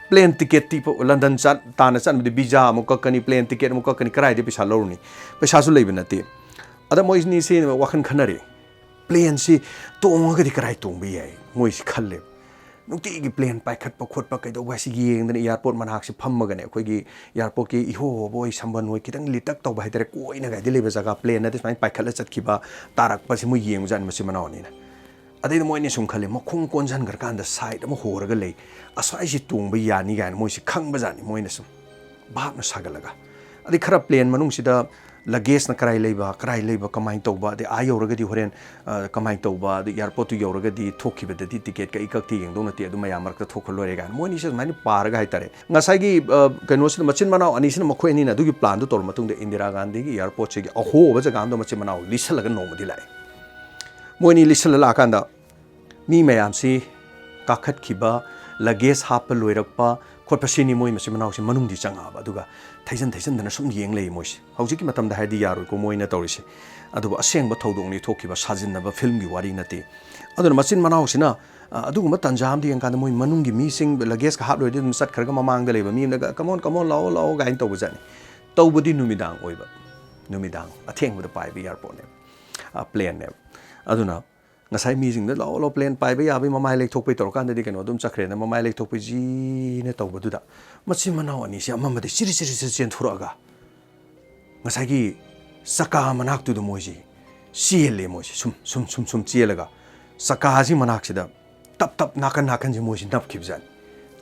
ꯄ꯭ꯂꯦꯟ ꯇꯤꯀꯦꯠꯇꯤ ꯄ-, ꯂꯟꯗꯟ ꯆꯠ-, ꯇꯥꯟꯅ ꯆꯠꯅꯕꯗꯤ ꯚꯤꯖꯥ ꯑꯃꯨꯛ ꯀꯛꯀꯅꯤ, ꯄ꯭ꯂꯦꯟ ꯇꯤꯀꯦꯠ ꯑꯃꯨꯛ ꯀꯛꯀꯅꯤ, ꯀꯗꯥꯏꯗꯒꯤ ꯄꯩꯁꯥ ꯂꯧꯔꯨꯅꯤ? ꯄꯩꯁꯥꯁꯨ ꯂꯩꯕ ꯅꯠꯇꯦ꯫ ꯑꯗ ꯃꯣꯏ ꯑꯅꯤꯁꯤ ꯋꯥꯈꯜ ꯈꯟꯅꯔꯦ, ꯄ꯭ꯂꯦꯟꯁꯤ ꯇꯣꯡꯉꯒꯗꯤ ꯀꯗꯥꯏ ꯇꯣꯡꯕ ꯌꯥꯏ? ꯃꯣꯏꯁꯤ ꯈꯜꯂꯦ꯫ ꯅꯨꯡꯇꯤꯒꯤ ꯄ꯭ꯂꯦꯟ ꯄꯥꯏꯈꯠꯄ ꯈꯣꯠꯄ ꯀꯩꯗꯧꯕ ꯍꯥꯏꯁꯤ ꯌꯦꯡꯗꯅ ꯏꯌꯥꯔꯄꯣꯔꯠ ꯃꯅꯥꯛꯁꯤ ꯐꯝꯃꯒꯅꯦ, ꯑꯩꯈꯣꯏꯒꯤ ꯏꯌꯥꯔꯄꯣꯔꯠꯀꯤ ꯏꯍꯣ ꯍꯣꯕ ꯍꯣꯏ, ꯁꯝꯕꯟ ꯍꯣꯏ, ꯈꯤꯇꯪ ꯂꯤꯇꯛ ꯇꯧꯕ ꯍꯥꯏꯇꯥꯔꯦ, ꯀꯣꯏꯅꯒꯗꯤ ꯂꯩꯕ ꯖꯒꯥ, ꯄ꯭ꯂꯦꯟ ꯅꯠꯇꯦ, ꯁꯨꯃꯥꯏꯅ ꯄꯥꯏꯈꯠꯂ ꯆꯠꯈꯤꯕ, ꯇꯥꯔꯛꯄꯁꯤ ꯃꯣꯏ ꯌꯦꯡꯕꯖꯥꯠꯅꯤ ꯃꯆꯤꯟ ꯃꯅꯥꯎ ꯑꯅꯤꯅ꯫ ꯑꯗꯩꯗ ꯃꯣꯏ ꯑꯅꯤ ꯁꯨꯝ ꯈꯜꯂꯦ, ꯃꯈꯣꯡ ꯀꯣꯟꯁꯤꯟꯈ꯭ꯔꯀꯥꯟꯗ ꯁꯥꯏꯠ ꯑꯃ ꯍꯣꯔꯒ ꯂꯩ, ꯑꯁ꯭ꯋꯥꯏꯁꯤ ꯇꯣꯡꯕ ꯌꯥꯅꯤ ꯀꯥꯏꯅ ꯃꯣꯏꯁꯤ ꯈꯪꯕꯖꯥꯠꯅꯤ ꯃꯣꯏꯅ ꯁꯨꯝ ꯚꯥꯞꯅ ꯁꯥꯒꯠꯂꯒ꯫ ꯑꯗꯩ ꯈꯔ ꯄ꯭ꯂꯦꯟ ꯃꯅꯨꯡꯁꯤꯗ ꯂꯒꯦꯖꯅ ꯀꯔꯥꯏ ꯂꯩꯕ, ꯀꯔꯥꯏ ꯂꯩꯕ, ꯀꯃꯥꯏꯅ ꯇꯧꯕ, ꯑꯗꯩ ꯑꯥ ꯌꯧꯔꯒꯗꯤ ꯍꯣꯔꯦꯟ, ꯑ, ꯀꯃꯥꯏꯅ ꯇꯧꯕ, ꯑꯗꯩ ꯏꯌꯥꯔꯄꯣꯔꯠꯇꯨ ꯌꯧꯔꯒꯗꯤ ꯊꯣꯛꯈꯤꯕꯗꯗꯤ ꯇꯤꯀꯦꯠ ꯀꯛꯏ ꯀꯛꯇꯦ ꯌꯦꯡꯗꯧ ꯅꯠꯇꯦ, ꯑꯗꯨ ꯃꯌꯥꯝ ꯃꯔꯛꯇ ꯊꯣꯛꯈ꯭ꯔ ꯂꯣꯏꯔꯦ ꯀꯥꯏꯅ ꯃꯣꯏ ꯑꯅꯤꯁꯦ ꯑꯗꯨꯃꯥꯏꯅ ꯄꯥꯔꯒ ꯍꯥꯏꯇꯥꯔꯦ꯫ ꯉꯁꯥꯏꯒꯤ, ꯑ, ꯀꯩꯅꯣꯁꯤꯅ, ꯃꯆꯤꯟ ꯃꯅꯥꯎ ꯑꯅꯤꯁꯤꯅ, ꯃꯈꯣꯏ ꯑꯅꯤꯅ ꯑꯗꯨꯒꯤ ꯄ꯭ꯂꯥꯟꯗꯨ ꯇꯧꯔ ꯃꯇꯨꯡꯗ ꯏꯟꯗꯤꯔꯥ ꯒꯥꯟꯙꯤꯒꯤ ꯏꯌꯥꯔꯄꯣꯔꯠꯁꯤꯒꯤ ꯑꯍꯣꯕ ꯖꯒꯥ ꯑꯃꯗ ꯃꯆꯤꯟ ꯃꯅꯥꯎ ꯂꯤꯠꯁꯜꯂꯒ ꯅꯣꯡꯃꯗꯤ ꯂꯥꯛꯑꯦ꯫ ꯃꯣꯏ ꯑꯅꯤ ꯂꯤꯠꯁꯜꯂ ꯂꯥꯛꯑꯀꯥꯟꯗ ꯃꯤ ꯃꯌꯥꯝꯁꯤ ꯀꯥꯈꯠꯈꯤꯕ, ꯂꯒꯦꯖ ꯍꯥꯞꯄ ꯂꯣꯏꯔꯛꯄ ꯈꯣꯠꯄ, ꯁꯤꯅꯤ ꯃꯣꯏ ꯃꯆꯤꯟ ꯃꯅꯥꯎꯁꯤ ꯃꯅꯨꯡꯗꯤ ꯆꯪꯉꯛꯑꯕ꯫ ꯑꯗꯨꯒ ꯊꯩꯖꯟ ꯊꯩꯖꯟꯗꯅ ꯁꯨꯝ ꯌꯦꯡ ꯂꯩ ꯃꯣꯏꯁꯦ꯫ ꯍꯧꯖꯤꯛꯀꯤ ꯃꯇꯝꯗ ꯍꯥꯏꯔꯗꯤ ꯌꯥꯔꯣꯏꯀꯣ ꯃꯣꯏꯅ ꯇꯧꯔꯤꯁꯦ꯫ ꯑꯗꯨꯕꯨ ꯑꯁꯦꯡꯕ ꯊꯧꯗꯣꯛꯅꯤ ꯊꯣꯛꯈꯤꯕ, ꯁꯥꯖꯤꯟꯅꯕ ꯐꯤꯂꯝꯒꯤ ꯋꯥꯔꯤ ꯅꯠꯇꯦ꯫ ꯑꯗꯨꯅ ꯃꯆꯤꯟ ꯃꯅꯥꯎꯁꯤꯅ, ꯑ, ꯑꯗꯨꯒꯨꯝꯕ ꯇꯥꯟꯖꯥ ꯑꯃꯗ ꯌꯦꯡꯀꯥꯟꯗ ꯃꯣꯏ ꯃꯅꯨꯡꯒꯤ ꯃꯤꯁꯤꯡ ꯂꯒꯦꯖꯀ ꯍꯥꯞ ꯂꯣꯏꯔꯗꯤ ꯑꯗꯨꯝ ꯆꯠꯈ꯭ꯔꯒ ꯃꯃꯥꯡꯗ ꯂꯩꯕ ꯃꯤ ꯑꯃꯅꯒ "Come on, come on, ꯂꯥꯛꯑꯣ, ꯂꯥꯛꯑꯣ" ꯀꯥꯏꯅ ꯇꯧꯕ ꯖꯥꯠꯅꯤ꯫ ꯇꯧꯕꯗꯤ ꯅꯨꯃꯤꯗꯥꯡ ꯑꯣꯏꯕ, ꯅꯨꯃꯤꯗꯥꯡ ꯑꯊꯦꯡꯕꯗ ꯄꯥꯏꯕ ꯑꯦꯌꯥꯔꯄꯣꯔꯠꯅꯦꯕ, ꯑ, ꯄ꯭ꯂꯦꯟꯅꯦꯕ꯫ ꯑꯗꯨꯅ ꯉꯁꯥꯏ ꯃꯤꯁꯤꯡꯗ "ꯂꯥꯛꯑꯣ, ꯂꯥꯛꯑꯣ, ꯄ꯭ꯂꯦꯟ ꯄꯥꯏꯕ ꯌꯥꯕꯩ", ꯃꯃꯥꯏ ꯂꯩꯊꯣꯛꯄꯩ ꯇꯧꯔꯀꯥꯟꯗꯗꯤ ꯀꯩꯅꯣ ꯑꯗꯨꯝ ꯆꯠꯈ꯭ꯔꯦꯅ, ꯃꯃꯥꯏ ꯂꯩꯊꯣꯛꯄꯩ ꯖꯤꯅ ꯇꯧꯕꯗꯨꯗ ꯃꯆꯤꯟ ꯃꯅꯥꯎ ꯑꯅꯤꯁꯦ ꯑꯃꯃꯗꯤ ꯆꯤꯔꯤ ꯆꯤꯔꯤ ꯆꯤꯔꯤ ꯆꯦꯟꯊꯣꯔꯛꯑꯒ ꯉꯁꯥꯏꯒꯤ ꯆꯀꯥ ꯃꯅꯥꯛꯇꯨꯗ ꯃꯣꯏꯁꯤ ꯆꯦꯜꯂꯦ꯫ ꯃꯣꯏꯁꯤ ꯁꯨꯝ, ꯁꯨꯝ, ꯁꯨꯝ, ꯁꯨꯝ ꯆꯦꯜꯂꯒ ꯆꯀꯥꯁꯤ ꯃꯅꯥꯛꯁꯤꯗ ꯇꯞ ꯇꯞ ꯅꯥꯀꯟ ꯅꯥꯀꯟꯁꯤ ꯃꯣꯏꯁꯤ ꯅꯞꯈꯤꯕꯖꯥꯠꯅꯤ,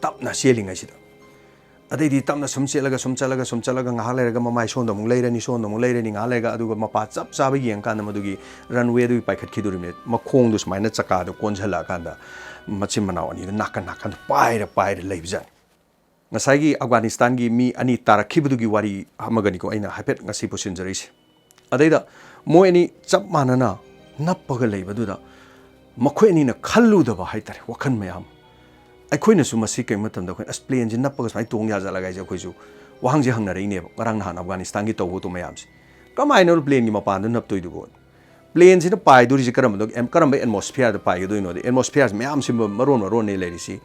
ꯇꯞꯅ ꯆꯦꯜꯂꯤꯉꯩꯁꯤꯗ꯫ ꯑꯗꯩꯗꯤ ꯇꯞꯅ ꯁꯨꯝ ꯆꯦꯜꯂꯒ, ꯁꯨꯝ ꯆꯠꯂꯒ, ꯁꯨꯝ ꯆꯠꯂꯒ, ꯉꯥꯏꯍꯥꯛ ꯂꯩꯔꯒ ꯃꯃꯥꯏ ꯁꯣꯝꯗ ꯑꯃꯨꯛ ꯂꯩꯔꯅꯤ, ꯁꯣꯝꯗ ꯑꯃꯨꯛ ꯂꯩꯔꯅꯤ, ꯉꯥꯏꯍꯥꯛ ꯂꯩꯔꯒ, ꯑꯗꯨꯒ ꯃꯄꯥ ꯆꯞ ꯆꯥꯕ ꯌꯦꯡꯉꯀꯥꯟꯗ ꯃꯗꯨꯒꯤ ꯔꯟꯋꯦꯗꯨꯒꯤ ꯄꯥꯏꯈꯠꯈꯤꯗꯣꯔꯤꯕꯅꯦ꯫ ꯃꯈꯣꯡꯗꯣ ꯁꯨꯃꯥꯏꯅ ꯆꯀꯥꯗꯣ ꯀꯣꯟꯁꯤꯜꯂꯛꯑꯀꯥꯟꯗ ꯃꯆꯤꯟ ꯃꯅꯥꯎ ꯑꯅꯤꯗꯣ ꯅꯥꯀꯟ ꯅꯥꯀꯟꯗ ꯄꯥꯏꯔ ꯄꯥꯏꯔ ꯂꯩꯕꯖꯥꯠꯅꯤ꯫ ꯉꯁꯥꯏꯒꯤ ꯑꯐꯒꯥꯅꯤꯁꯇꯥꯟꯒꯤ ꯃꯤ ꯑꯅꯤ ꯇꯥꯔꯛꯈꯤꯕꯗꯨꯒꯤ ꯋꯥꯔꯤ ꯑꯃꯒꯅꯤꯀꯣ ꯑꯩꯅ ꯍꯥꯏꯐꯦꯠ ꯉꯁꯤ ꯄꯨꯁꯤꯟꯖꯔꯛꯏꯁꯦ꯫ ꯑꯗꯩꯗ ꯃꯣꯏ ꯑꯅꯤ ꯆꯞ ꯃꯥꯟꯅꯅ ꯅꯞꯄꯒ ꯂꯩꯕꯗꯨꯗ ꯃꯈꯣꯏ ꯑꯅꯤꯅ ꯈꯜꯂꯨꯗꯕ ꯍꯥꯏ ꯇꯥꯔꯦ, ꯋꯥꯈꯜ ꯃꯌꯥꯝ꯫ ꯑꯩꯈꯣꯏꯅꯁꯨ ꯃꯁꯤ ꯀꯩ ꯃꯇꯝꯗ ꯑꯩꯈꯣꯏꯅ, "ꯑꯁ, ꯄ꯭ꯂꯦꯟꯁꯤ ꯅꯞꯄꯒ ꯁꯨꯃꯥꯏꯅ ꯇꯣꯡ ꯌꯥꯖꯠꯂꯒ?" ꯍꯥꯏꯁꯦ ꯑꯩꯈꯣꯏꯁꯨ ꯋꯥꯍꯪꯁꯦ ꯍꯪꯅꯔꯛꯏꯅꯦꯕ, ꯉꯔꯥꯡ ꯅꯍꯥꯟ ꯑꯐꯒꯥꯅꯤꯁꯇꯥꯟꯒꯤ ꯇꯧꯕꯗꯣ ꯃꯌꯥꯝꯁꯦ꯫ ꯀꯃꯥꯏꯅ ꯄ꯭ꯂꯦꯟꯒꯤ ꯃꯄꯥꯟꯗ ꯅꯞꯇꯣꯏꯗꯨꯕꯣ? ꯄ꯭ꯂꯦꯟꯁꯤꯅ ꯄꯥꯏꯗꯣꯔꯤꯁꯦ ꯀꯔꯝꯕꯗ-, ꯑꯦꯝ-, ꯀꯔꯝꯕ ꯑꯦꯠꯃꯣꯁꯐꯤꯌꯔꯗ ꯄꯥꯏꯒꯗꯣꯏꯅꯣꯗꯤ? ꯑꯦꯠꯃꯣꯁꯐꯤꯌꯔꯁꯦ ꯃꯌꯥꯝꯁꯤ ꯃ-, ꯃꯔꯣꯟ ꯃꯔꯣꯟꯅꯦ ꯂꯩꯔꯤꯁꯤ꯫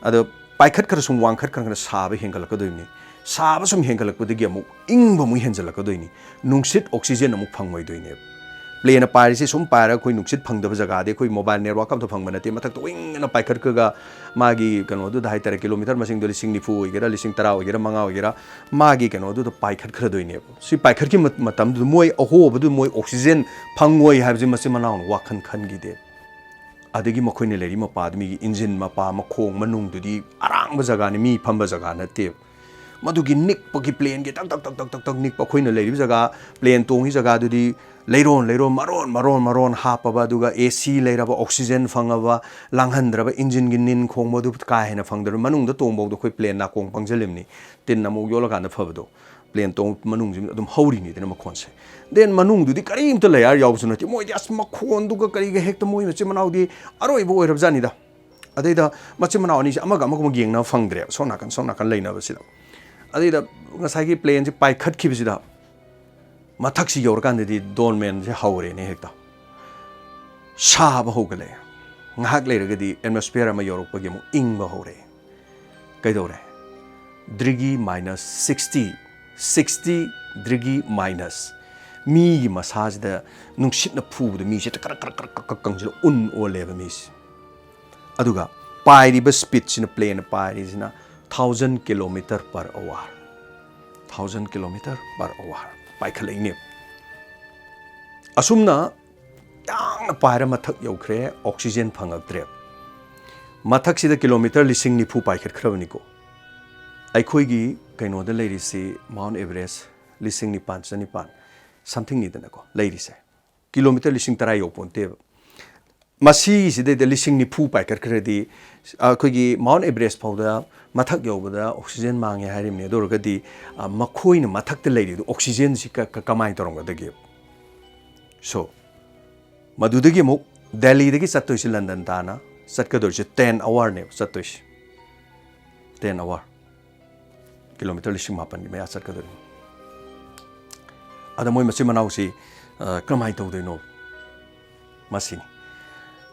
ꯑꯗꯣ ꯄꯥꯏꯈꯠꯈ꯭ꯔ ꯁꯨꯝ ꯋꯥꯡꯈꯠꯈ꯭ꯔ ꯁꯥꯕ ꯍꯦꯟꯒꯠꯂꯛꯀꯗꯣꯏꯅꯤ꯫ ꯁꯥꯕ ꯁꯨꯝ ꯍꯦꯟꯒꯠꯂꯛꯄꯗꯒꯤ ꯑꯃꯨꯛ ꯏꯪꯕ ꯑꯃꯨꯛ ꯍꯦꯟꯖꯜꯂꯛꯀꯗꯣꯏꯅꯤ꯫ ꯅꯨꯡꯁꯤꯠ, ꯑꯣꯛꯁꯤꯖꯦꯟ ꯑꯃꯨꯛ ꯐꯪꯉꯣꯏꯗꯣꯏꯅꯦꯕ꯫ ꯄ꯭ꯂꯦꯟꯅ ꯄꯥꯏꯔꯤꯁꯦ ꯁꯨꯝ ꯄꯥꯏꯔꯒ ꯑꯩꯈꯣꯏ ꯅꯨꯡꯁꯤꯠ ꯐꯪꯗꯕ ꯖꯒꯥꯗꯤ, ꯑꯩꯈꯣꯏ ꯃꯣꯕꯥꯏꯜ ꯅꯦꯠꯋꯥꯛ ꯑꯝꯇ ꯐꯪꯕ ꯅꯠꯇꯦ꯫ ꯃꯊꯛꯇ ꯋꯤꯡ ꯑꯅ ꯄꯥꯏꯈꯠꯈ꯭ꯔꯒ ꯃꯥꯒꯤ ꯀꯩꯅꯣꯗꯨꯗ ꯍꯥꯏ ꯇꯥꯔꯦ, ꯀꯤꯂꯣꯃꯤꯇꯔ ꯃꯁꯤꯡꯗꯣ ꯂꯤꯁꯤꯡ ꯅꯤꯐꯨ ꯑꯣꯏꯒꯦꯔꯥ, ꯂꯤꯁꯤꯡ ꯇꯔꯥ ꯑꯣꯏꯒꯦꯔꯥ, ꯃꯉꯥ ꯑꯣꯏꯒꯦꯔꯥ, ꯃꯥꯒꯤ ꯀꯩꯅꯣꯗꯨꯗ ꯄꯥꯏꯈꯠꯈ꯭ꯔꯗꯣꯏꯅꯦꯕ꯫ ꯁꯤ ꯄꯥꯏꯈꯠꯈꯤ ꯃ-, ꯃꯇꯝꯗꯨꯗ ꯃꯣꯏ ꯑꯍꯣꯕꯗꯨ ꯃꯣꯏ ꯑꯣꯛꯁꯤꯖꯦꯟ ꯐꯪꯉꯣꯏ ꯍꯥꯏꯕꯁꯤ ꯃꯆꯤꯟ ꯃꯅꯥꯎꯅ ꯋꯥꯈꯜ ꯈꯟꯈꯤꯗꯦ꯫ ꯑꯗꯒꯤ ꯃꯈꯣꯏꯅ ꯂꯩꯔꯤ ꯃꯄꯥꯗꯨ, ꯃꯤꯒꯤ ꯏꯟꯖꯤꯟ ꯃꯄꯥ, ꯃꯈꯣꯡ ꯃꯅꯨꯡꯗꯨꯗꯤ ꯑꯔꯥꯡꯕ ꯖꯒꯥꯅꯤ, ꯃꯤ ꯐꯝꯕ ꯖꯒꯥ ꯅꯠꯇꯦꯕ꯫ ꯃꯗꯨꯒꯤ ꯅꯤꯛꯄꯒꯤ, ꯄ꯭ꯂꯦꯟꯒꯤ ꯇꯛ ꯇꯛ ꯇꯛ ꯇꯛ ꯇꯛ ꯇꯛ ꯅꯤꯛꯄ, ꯑꯩꯈꯣꯏꯅ ꯂꯩꯔꯤꯕ ꯖꯒꯥ, ꯄ꯭ꯂꯦꯟ ꯇꯣꯡꯉꯤ ꯖꯒꯥꯗꯨꯗꯤ ꯂꯩꯔꯣꯟ ꯂꯩꯔꯣꯟ, ꯃꯔꯣꯟ ꯃꯔꯣꯟ ꯃꯔꯣꯟ ꯍꯥꯞꯄꯕ, ꯑꯗꯨꯒ ꯑꯦ ꯁꯤ ꯂꯩꯔꯕ, ꯑꯣꯛꯁꯤꯖꯦꯟ ꯐꯪꯉꯕ, ꯂꯥꯡꯍꯟꯗ꯭ꯔꯕ, ꯏꯟꯖꯤꯟꯒꯤ ꯅꯤꯟ ꯈꯣꯡꯕꯗꯨ ꯀꯥ ꯍꯦꯟꯅ ꯐꯪꯗ꯭ꯔꯕ, ꯃꯅꯨꯡꯗ ꯇꯣꯡꯕꯧꯗ ꯑꯩꯈꯣꯏ ꯄ꯭ꯂꯦꯟ ꯅꯥꯀꯣꯡ ꯄꯪꯖꯜꯂꯤꯕꯅꯤ, ꯇꯤꯟ ꯑꯃꯨꯛ ꯌꯣꯠꯂꯀꯥꯟꯗ ꯐꯕꯗꯣ꯫ ꯄ꯭ꯂꯦꯟ ꯇꯣꯡ ꯃꯅꯨꯡꯁꯤ ꯑꯗꯨꯝ ꯍꯧꯔꯤꯅꯤꯗꯅ ꯃꯈꯣꯟꯁꯦ꯫ ꯗꯦꯟ ꯃꯅꯨꯡꯗꯨꯗꯤ ꯀꯔꯤꯝꯇ ꯂꯦꯌꯥꯔ ꯌꯥꯎꯕꯁꯨ ꯅꯠꯇꯦ꯫ ꯃꯣꯏꯗꯤ ꯑꯁ ꯃꯈꯣꯟꯗꯨꯒ ꯀꯔꯤꯒ ꯍꯦꯛꯇ ꯃꯣꯏ ꯃꯆꯤꯟ ꯃꯅꯥꯎꯗꯤ ꯑꯔꯣꯏꯕ ꯑꯣꯏꯔꯕꯖꯥꯠꯅꯤꯗ꯫ ꯑꯗꯩꯗ ꯃꯆꯤꯟ ꯃꯅꯥꯎ ꯑꯅꯤꯁꯦ ꯑꯃꯒ ꯑꯃꯒ ꯑꯃꯨꯛ ꯌꯦꯡꯅꯕ ꯐꯪꯗ꯭ꯔꯦ, ꯁꯣꯝ ꯅꯥꯀꯟ ꯁꯣꯝ ꯅꯥꯀꯟ ꯂꯩꯅꯕꯁꯤꯗ꯫ ꯑꯗꯩꯗ ꯉꯁꯥꯏꯒꯤ ꯄ꯭ꯂꯦꯟꯁꯦ ꯄꯥꯏꯈꯠꯈꯤꯕꯁꯤꯗ ꯃꯊꯛꯁꯤ ꯌꯧꯔꯀꯥꯟꯗꯗꯤ ꯗꯣꯟꯃꯦꯟꯁꯦ ꯍꯧꯔꯦꯅꯦ ꯍꯦꯛꯇ꯫ ꯁꯥꯕ ꯍꯧꯒꯠꯂꯛꯑꯦ꯫ ꯉꯥꯏꯍꯥꯛ ꯂꯩꯔꯒꯗꯤ ꯑꯦꯠꯃꯣꯁꯐꯤꯌꯔ ꯑꯃ ꯌꯧꯔꯛꯄꯒꯤ ꯑꯃꯨꯛ ꯏꯪꯕ ꯍꯧꯔꯛꯑꯦ꯫ ꯀꯩꯗꯧꯔꯦ? Degree minus sixty, sixty degree minus. ꯃꯤꯒꯤ ꯃꯁꯥꯁꯤꯗ ꯅꯨꯡꯁꯤꯠꯅ ꯐꯨꯕꯗ ꯃꯤꯁꯦ ꯀꯔꯛ ꯀꯔꯛ ꯀꯔꯛ ꯀꯔꯛ ꯀꯪꯁꯤꯜꯂ ꯎꯟ ꯑꯣꯜꯂꯦꯕ ꯃꯤꯁꯦ꯫ ꯑꯗꯨꯒ ꯄꯥꯏꯔꯤꯕ ꯁ꯭ꯄꯤꯠꯁꯤꯅ, ꯄ꯭ꯂꯦꯟꯅ ꯄꯥꯏꯔꯤꯁꯤꯅ thousand kilometer per hour, thousand kilometer per hour ꯄꯥꯏꯈꯠꯂꯛꯏꯅꯦꯕ꯫ ꯑꯁꯨꯝꯅ ꯌꯥꯡꯅ ꯄꯥꯏꯔ ꯃꯊꯛ ꯌꯧꯈ꯭ꯔꯦ, ꯑꯣꯛꯁꯤꯖꯦꯟ ꯐꯪꯉꯛꯇ꯭ꯔꯦ꯫ ꯃꯊꯛꯁꯤꯗ ꯀꯤꯂꯣꯃꯤꯇꯔ ꯂꯤꯁꯤꯡ ꯅꯤꯐꯨ ꯄꯥꯏꯈꯠꯈ꯭ꯔꯕꯅꯤꯀꯣ꯫ ꯑꯩꯈꯣꯏꯒꯤ ꯀꯩꯅꯣꯗ ꯂꯩꯔꯤꯁꯤ, ꯃꯥꯎꯟ ꯑꯦꯚꯔꯦꯁ ꯂꯤꯁꯤꯡ ꯅꯤꯄꯥꯟ ꯆꯅꯤꯄꯥꯟ ꯁꯝꯊꯤꯡꯅꯤꯗꯅꯀꯣ ꯂꯩꯔꯤꯁꯦ꯫ ꯀꯤꯂꯣꯃꯤꯇꯔ ꯂꯤꯁꯤꯡ ꯇꯔꯥ ꯌꯧꯄꯣꯟꯇꯦꯕ꯫ ꯃꯁꯤꯁꯤꯗꯩꯗ ꯂꯤꯁꯤꯡ ꯅꯤꯐꯨ ꯄꯥꯏꯈꯠꯈ꯭ꯔꯗꯤ, ꯑꯩꯈꯣꯏꯒꯤ ꯃꯥꯎꯟ ꯑꯦꯚꯔꯦꯁ ꯐꯥꯎꯗ ꯃꯊꯛ ꯌꯧꯕꯗ ꯑꯣꯛꯁꯤꯖꯦꯟ ꯃꯥꯡꯉꯦ ꯍꯥꯏꯔꯤꯕꯅꯤ꯫ ꯑꯗꯨ ꯑꯣꯏꯔꯒꯗꯤ, ꯑ, ꯃꯈꯣꯏꯅ ꯃꯊꯛꯇ ꯂꯩꯔꯤꯗꯨ ꯑꯣꯛꯁꯤꯖꯦꯟꯁꯤ ꯀ-, ꯀ-, ꯀꯃꯥꯏꯅ ꯇꯧꯔꯝꯒꯗꯒꯦ? ꯁꯣ, ꯃꯗꯨꯗꯒꯤ ꯑꯃꯨꯛ ꯗꯦꯜꯂꯤꯗꯒꯤ ꯆꯠꯇꯣꯏꯁꯤ ꯂꯟꯗꯟ ꯇꯥꯅ ꯆꯠꯀꯗꯣꯏꯁꯤ ten hourꯅꯦꯕ ꯆꯠꯇꯣꯏꯁꯤ꯫ Ten hour꯫ ꯀꯤꯂꯣꯃꯤꯇꯔ ꯂꯤꯁꯤꯡ ꯃꯥꯄꯟꯒꯤ ꯃꯌꯥ ꯆꯠꯀꯗꯣꯏꯅꯤ꯫ ꯑꯗ ꯃꯣꯏ ꯃꯆꯤꯟ ꯃꯅꯥꯎꯁꯤ, ꯑ, ꯀꯔꯝꯍꯥꯏꯅ ꯇꯧꯗꯣꯏꯅꯣ? ꯃꯁꯤꯅꯤ꯫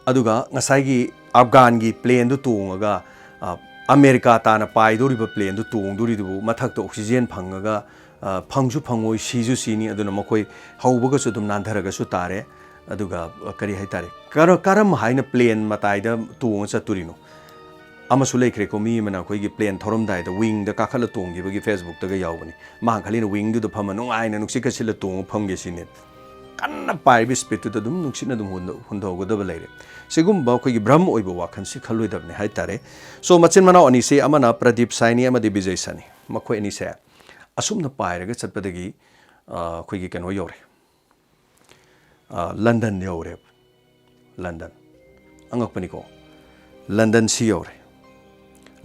ꯑꯗꯨꯒ ꯉꯁꯥꯏꯒꯤ ꯑꯐꯒꯥꯟꯒꯤ ꯄ꯭ꯂꯦꯟꯗꯨ ꯇꯣꯡꯉꯒ, ꯑ, ꯑꯃꯦꯔꯤꯀꯥ ꯇꯥꯅ ꯄꯥꯏꯗꯧꯔꯤꯕ ꯄ꯭ꯂꯦꯟꯗꯨ ꯇꯣꯡꯗꯣꯔꯤꯗꯨꯕꯨ ꯃꯊꯛꯇ ꯑꯣꯛꯁꯤꯖꯦꯟ ꯐꯪꯉꯒ, ꯑ, ꯐꯪꯁꯨ ꯐꯪꯉꯣꯏ, ꯁꯤꯁꯨ ꯁꯤꯅꯤ꯫ ꯑꯗꯨꯅ ꯃꯈꯣꯏ ꯍꯧꯕꯒꯁꯨ ꯑꯗꯨꯝ ꯅꯥꯟꯊꯔꯒꯁꯨ ꯇꯥꯔꯦ꯫ ꯑꯗꯨꯒ, ꯑ, ꯀꯔꯤ ꯍꯥꯏꯇꯥꯔꯦ, ꯀꯔ-, ꯀꯔꯝ ꯍꯥꯏꯅ ꯄ꯭ꯂꯦꯟ ꯃꯇꯥꯏꯗ ꯇꯣꯡꯉ ꯆꯠꯇꯣꯔꯤꯅꯣ? ꯑꯃꯁꯨ ꯂꯩꯈ꯭ꯔꯦꯀꯣ, ꯃꯤ ꯑꯃꯅ ꯑꯩꯈꯣꯏꯒꯤ ꯄ꯭ꯂꯦꯟ ꯊꯧꯔꯝꯗꯥꯏꯗ ꯋꯤꯡꯗ ꯀꯥꯈꯠꯂ ꯇꯣꯡꯈꯤꯕꯒꯤ Facebookꯇꯒ ꯌꯥꯎꯕꯅꯤ꯫ ꯃꯥ ꯈꯜꯂꯤꯅ ꯋꯤꯡꯗꯨꯗ ꯐꯝꯃ ꯅꯨꯡꯉꯥꯏꯅ ꯅꯨꯡꯁꯤꯠꯀ ꯁꯤꯠꯂ ꯇꯣꯡꯉ ꯐꯝꯒꯦ ꯁꯤꯅꯤ꯫ ꯀꯟꯅ ꯄꯥꯏꯔꯤꯕ ꯁ꯭ꯄꯤꯠꯇꯨꯗ ꯑꯗꯨꯝ ꯅꯨꯡꯁꯤꯠꯅ ꯑꯗꯨꯝ ꯍꯨꯟꯗ-, ꯍꯨꯟꯊꯍꯧꯒꯗꯕ ꯂꯩꯔꯦ꯫ ꯁꯤꯒꯨꯝꯕ ꯑꯩꯈꯣꯏꯒꯤ ꯚ꯭ꯔꯝ ꯑꯣꯏꯕ ꯋꯥꯈꯜꯁꯤ ꯈꯜꯂꯣꯏꯗꯕꯅꯤ ꯍꯥꯏꯇꯥꯔꯦ꯫ So, ꯃꯆꯤꯟ ꯃꯅꯥꯎ ꯑꯅꯤꯁꯤ, ꯑꯃꯅ ꯄ꯭ꯔꯗꯤꯞ ꯁꯥꯏꯅꯤ, ꯑꯃꯗꯤ ꯕꯤꯖꯌ ꯁꯥꯏꯅꯤ꯫ ꯃꯈꯣꯏ ꯑꯅꯤꯁꯦ ꯑꯁꯨꯝꯅ ꯄꯥꯏꯔꯒ ꯆꯠꯄꯗꯒꯤ, ꯑ, ꯑꯩꯈꯣꯏꯒꯤ ꯀꯩꯅꯣ ꯌꯧꯔꯦ꯫ ꯑ, ꯂꯟꯗꯟ ꯌꯧꯔꯦ꯫ ꯂꯟꯗꯟ꯫ ꯑꯉꯛꯄꯅꯤꯀꯣ꯫ ꯂꯟꯗꯟꯁꯤ ꯌꯧꯔꯦ꯫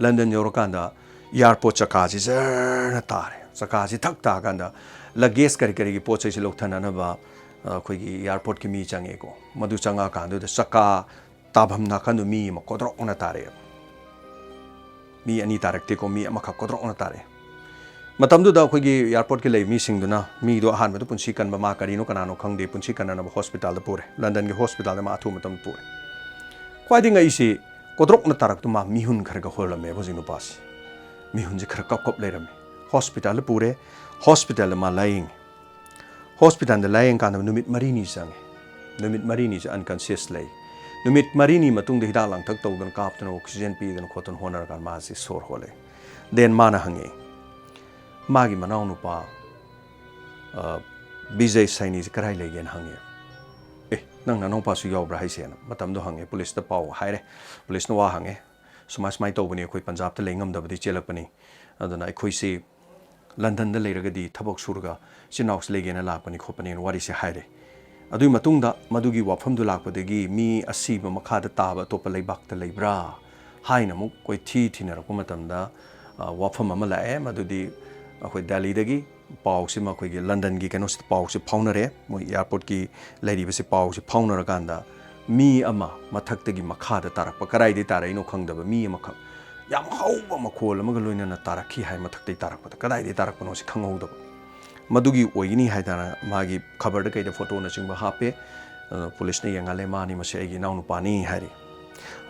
ꯂꯟꯗꯟ ꯌꯧꯔꯀꯥꯟꯗ ꯑꯦꯌꯥꯔꯄꯣꯔꯠ ꯆꯀꯥꯁꯤ ꯖꯔꯅ ꯇꯥꯔꯦ꯫ ꯆꯀꯥꯁꯤ ꯊꯛ ꯇꯥꯀꯥꯟꯗ luggage ꯀꯔꯤ ꯀꯔꯤꯒꯤ ꯄꯣꯠ ꯆꯩꯁꯤ ꯂꯧꯊꯅꯅꯕ, ꯑ, ꯑꯩꯈꯣꯏꯒꯤ airportꯀꯤ ꯃꯤ ꯆꯪꯉꯦꯀꯣ꯫ ꯃꯗꯨ ꯆꯪꯉꯛꯑꯀꯥꯟꯗꯨꯗ ꯆꯀꯥ ꯇꯥꯐꯝ ꯅꯥꯀꯟꯗꯨ ꯃꯤ ꯑꯃ ꯀꯣꯗ꯭ꯔꯣꯛꯅ ꯇꯥꯔꯛꯑꯦꯕ꯫ ꯃꯤ ꯑꯅꯤ ꯇꯥꯔꯛꯇꯦꯀꯣ, ꯃꯤ ꯑꯃꯈꯛ ꯀꯣꯗ꯭ꯔꯣꯛꯅ ꯇꯥꯔꯛꯑꯦ꯫ ꯃꯇꯝꯗꯨꯗ ꯑꯩꯈꯣꯏꯒꯤ airportꯀꯤ ꯂꯩꯕ ꯃꯤꯁꯤꯡꯗꯨꯅ ꯃꯤꯗꯣ ꯑꯍꯥꯟꯕꯗ ꯄꯨꯟꯁꯤ ꯀꯟꯕ, ꯃꯥ ꯀꯔꯤꯅꯣ ꯀꯅꯥꯅꯣ ꯈꯪꯗꯦ, ꯄꯨꯟꯁꯤ ꯀꯟꯅꯅꯕ hospitalꯗ ꯄꯨꯔꯦ꯫ Londonꯒꯤ hospitalꯗ ꯃꯥ ꯑꯊꯨꯕ ꯃꯇꯝꯗ ꯄꯨꯔꯦ꯫ ꯈ꯭ꯋꯥꯏꯗꯒꯤ ꯉꯛꯏꯁꯤ, ꯀꯣꯗ꯭ꯔꯣꯛꯅ ꯇꯥꯔꯛꯇꯨ ꯃꯥ ꯃꯤꯍꯨꯟ ꯈꯔ ꯈꯔ ꯍꯣꯜꯂꯝꯃꯦꯕ ꯍꯧꯖꯤꯛ ꯅꯨꯄꯥꯁꯤ꯫ ꯃꯤꯍꯨꯟꯁꯤ ꯈꯔ ꯀꯞ ꯀꯞ ꯂꯩꯔꯝꯃꯦ꯫ Hospitalꯗ ꯄꯨꯔꯦ꯫ Hospitalꯗ ꯃꯥ ꯂꯥꯌꯦꯡꯉꯦ꯫ Hospitalꯗ ꯂꯥꯌꯦꯡ ꯀꯥꯟꯗ ꯅꯨꯃꯤꯠ ꯃꯔꯤꯅꯤ ꯆꯪꯉꯦ꯫ ꯅꯨꯃꯤꯠ ꯃꯔꯤꯅꯤꯁꯦ unconscious ꯂꯩ꯫ ꯅꯨꯃꯤꯠ ꯃꯔꯤꯅꯤ ꯃꯇꯨꯡꯗ ꯍꯤꯗꯥꯛ ꯂꯥꯡꯊꯛ ꯇꯧꯗꯅ ꯀꯥꯞꯇꯅ oxygen ꯄꯤꯗꯅ ꯈꯣꯠꯇꯅ ꯍꯣꯠꯅꯔꯀꯥꯟꯗ ꯃꯥꯁꯦ ꯁꯣꯔ ꯍꯣꯜꯂꯦ꯫ Then ꯃꯥꯅ ꯍꯪꯉꯛꯑꯦ, ꯃꯥꯒꯤ ꯃꯅꯥꯎꯅꯨꯄꯥ, ꯑ, ꯕꯤꯖꯩ ꯁꯥꯏꯅꯤꯁꯦ ꯀꯗꯥꯏ ꯂꯩꯒꯦꯅ ꯍꯪꯉꯦ꯫ "ꯑꯦ, ꯅꯪ ꯅꯅꯥꯎꯄꯥꯁꯨ ꯌꯥꯎꯕ꯭ꯔꯥ ꯍꯥꯏꯁꯦꯅ?" ꯃꯇꯝꯗꯣ ꯍꯪꯉꯦ, ꯄꯨꯂꯤꯁꯇ ꯄꯥꯎ ꯍꯥꯏꯔꯦ꯫ ꯄꯨꯂꯤꯁꯅ ꯋꯥ ꯍꯪꯉꯦ, "ꯁꯨꯃꯥꯏ ꯁꯨꯃꯥꯏꯅ ꯇꯧꯕꯅꯤ, ꯑꯩꯈꯣꯏ ꯄꯟꯖꯥꯕꯇ ꯂꯩ ꯉꯝꯗꯕꯗꯤ ꯆꯦꯜꯂꯛꯄꯅꯤ, ꯑꯗꯨꯅ ꯑꯩꯈꯣꯏꯁꯤ ꯂꯟꯗꯟꯗ ꯂꯩꯔꯒꯗꯤ ꯊꯕꯛ ꯁꯨꯔꯒ ꯏꯆꯤꯟ ꯏꯅꯥꯎꯁꯤ ꯂꯩꯒꯦꯅ ꯂꯥꯛꯄꯅꯤ ꯈꯣꯠꯄꯅꯤꯅ" ꯋꯥꯔꯤꯁꯦ ꯍꯥꯏꯔꯦ꯫ ꯑꯗꯨꯒꯤ ꯃꯇꯨꯡꯗ ꯃꯗꯨꯒꯤ ꯋꯥꯐꯝꯗꯨ ꯂꯥꯛꯄꯗꯒꯤ ꯃꯤ ꯑꯁꯤꯕ ꯃꯈꯥꯗ ꯇꯥꯕ ꯑꯇꯣꯞꯄ ꯂꯩꯕꯥꯛꯇ ꯂꯩꯕ꯭ꯔꯥ ꯍꯥꯏꯅ ꯑꯃꯨꯛ ꯀꯣꯏꯊꯤ ꯊꯤꯅꯔꯛꯄ ꯃꯇꯝꯗ, ꯑ, ꯋꯥꯐꯝ ꯑꯃ ꯂꯥꯛꯑꯦ꯫ ꯃꯗꯨꯗꯤ ꯑꯩꯈꯣꯏ ꯗꯦꯜꯂꯤꯗꯒꯤ ꯄꯥꯎꯁꯤꯃ ꯑꯩꯈꯣꯏꯒꯤ ꯂꯟꯗꯟꯒꯤ ꯀꯩꯅꯣꯁꯤꯗ ꯄꯥꯎꯁꯤ ꯐꯥꯎꯅꯔꯦ, ꯃꯣꯏ airportꯀꯤ ꯂꯩꯔꯤꯕꯁꯤ ꯄꯥꯎꯁꯤ ꯐꯥꯎꯅꯔꯀꯥꯟꯗ ꯃꯤ ꯑꯃ ꯃꯊꯛꯇꯒꯤ ꯃꯈꯥꯗ ꯇꯥꯔꯛꯄ, ꯀꯗꯥꯏꯗꯒꯤ ꯇꯥꯔꯛꯏꯅꯣ ꯈꯪꯗꯕ ꯃꯤ ꯑꯃꯈꯛ ꯌꯥꯝ ꯍꯧꯕ ꯃꯈꯣꯜ ꯑꯃꯒ ꯂꯣꯏꯅꯅ ꯇꯥꯔꯛꯈꯤ ꯍꯥꯏ꯫ ꯃꯊꯛꯇꯒꯤ ꯇꯥꯔꯛꯄꯗ ꯀꯗꯥꯏꯗꯒꯤ ꯇꯥꯔꯛꯄꯅꯣ ꯁꯤ ꯈꯪꯍꯧꯗꯕ꯫ ꯃꯗꯨꯒꯤ ꯑꯣꯏꯒꯅꯤ ꯍꯥꯏꯗꯅ ꯃꯥꯒꯤ ꯈꯕꯔꯗ ꯀꯩꯗ ꯐꯣꯇꯣꯅꯆꯤꯡꯕ ꯍꯥꯞꯄꯦ꯫ ꯑꯗꯨꯅ ꯄꯨꯂꯤꯁꯅ ꯌꯦꯡꯍꯜꯂꯦ, "ꯃꯥꯅꯤ, ꯃꯁꯤ ꯑꯩꯒꯤ ꯏꯅꯥꯎꯅꯨꯄꯥꯅꯤ" ꯍꯥꯏꯔꯤ꯫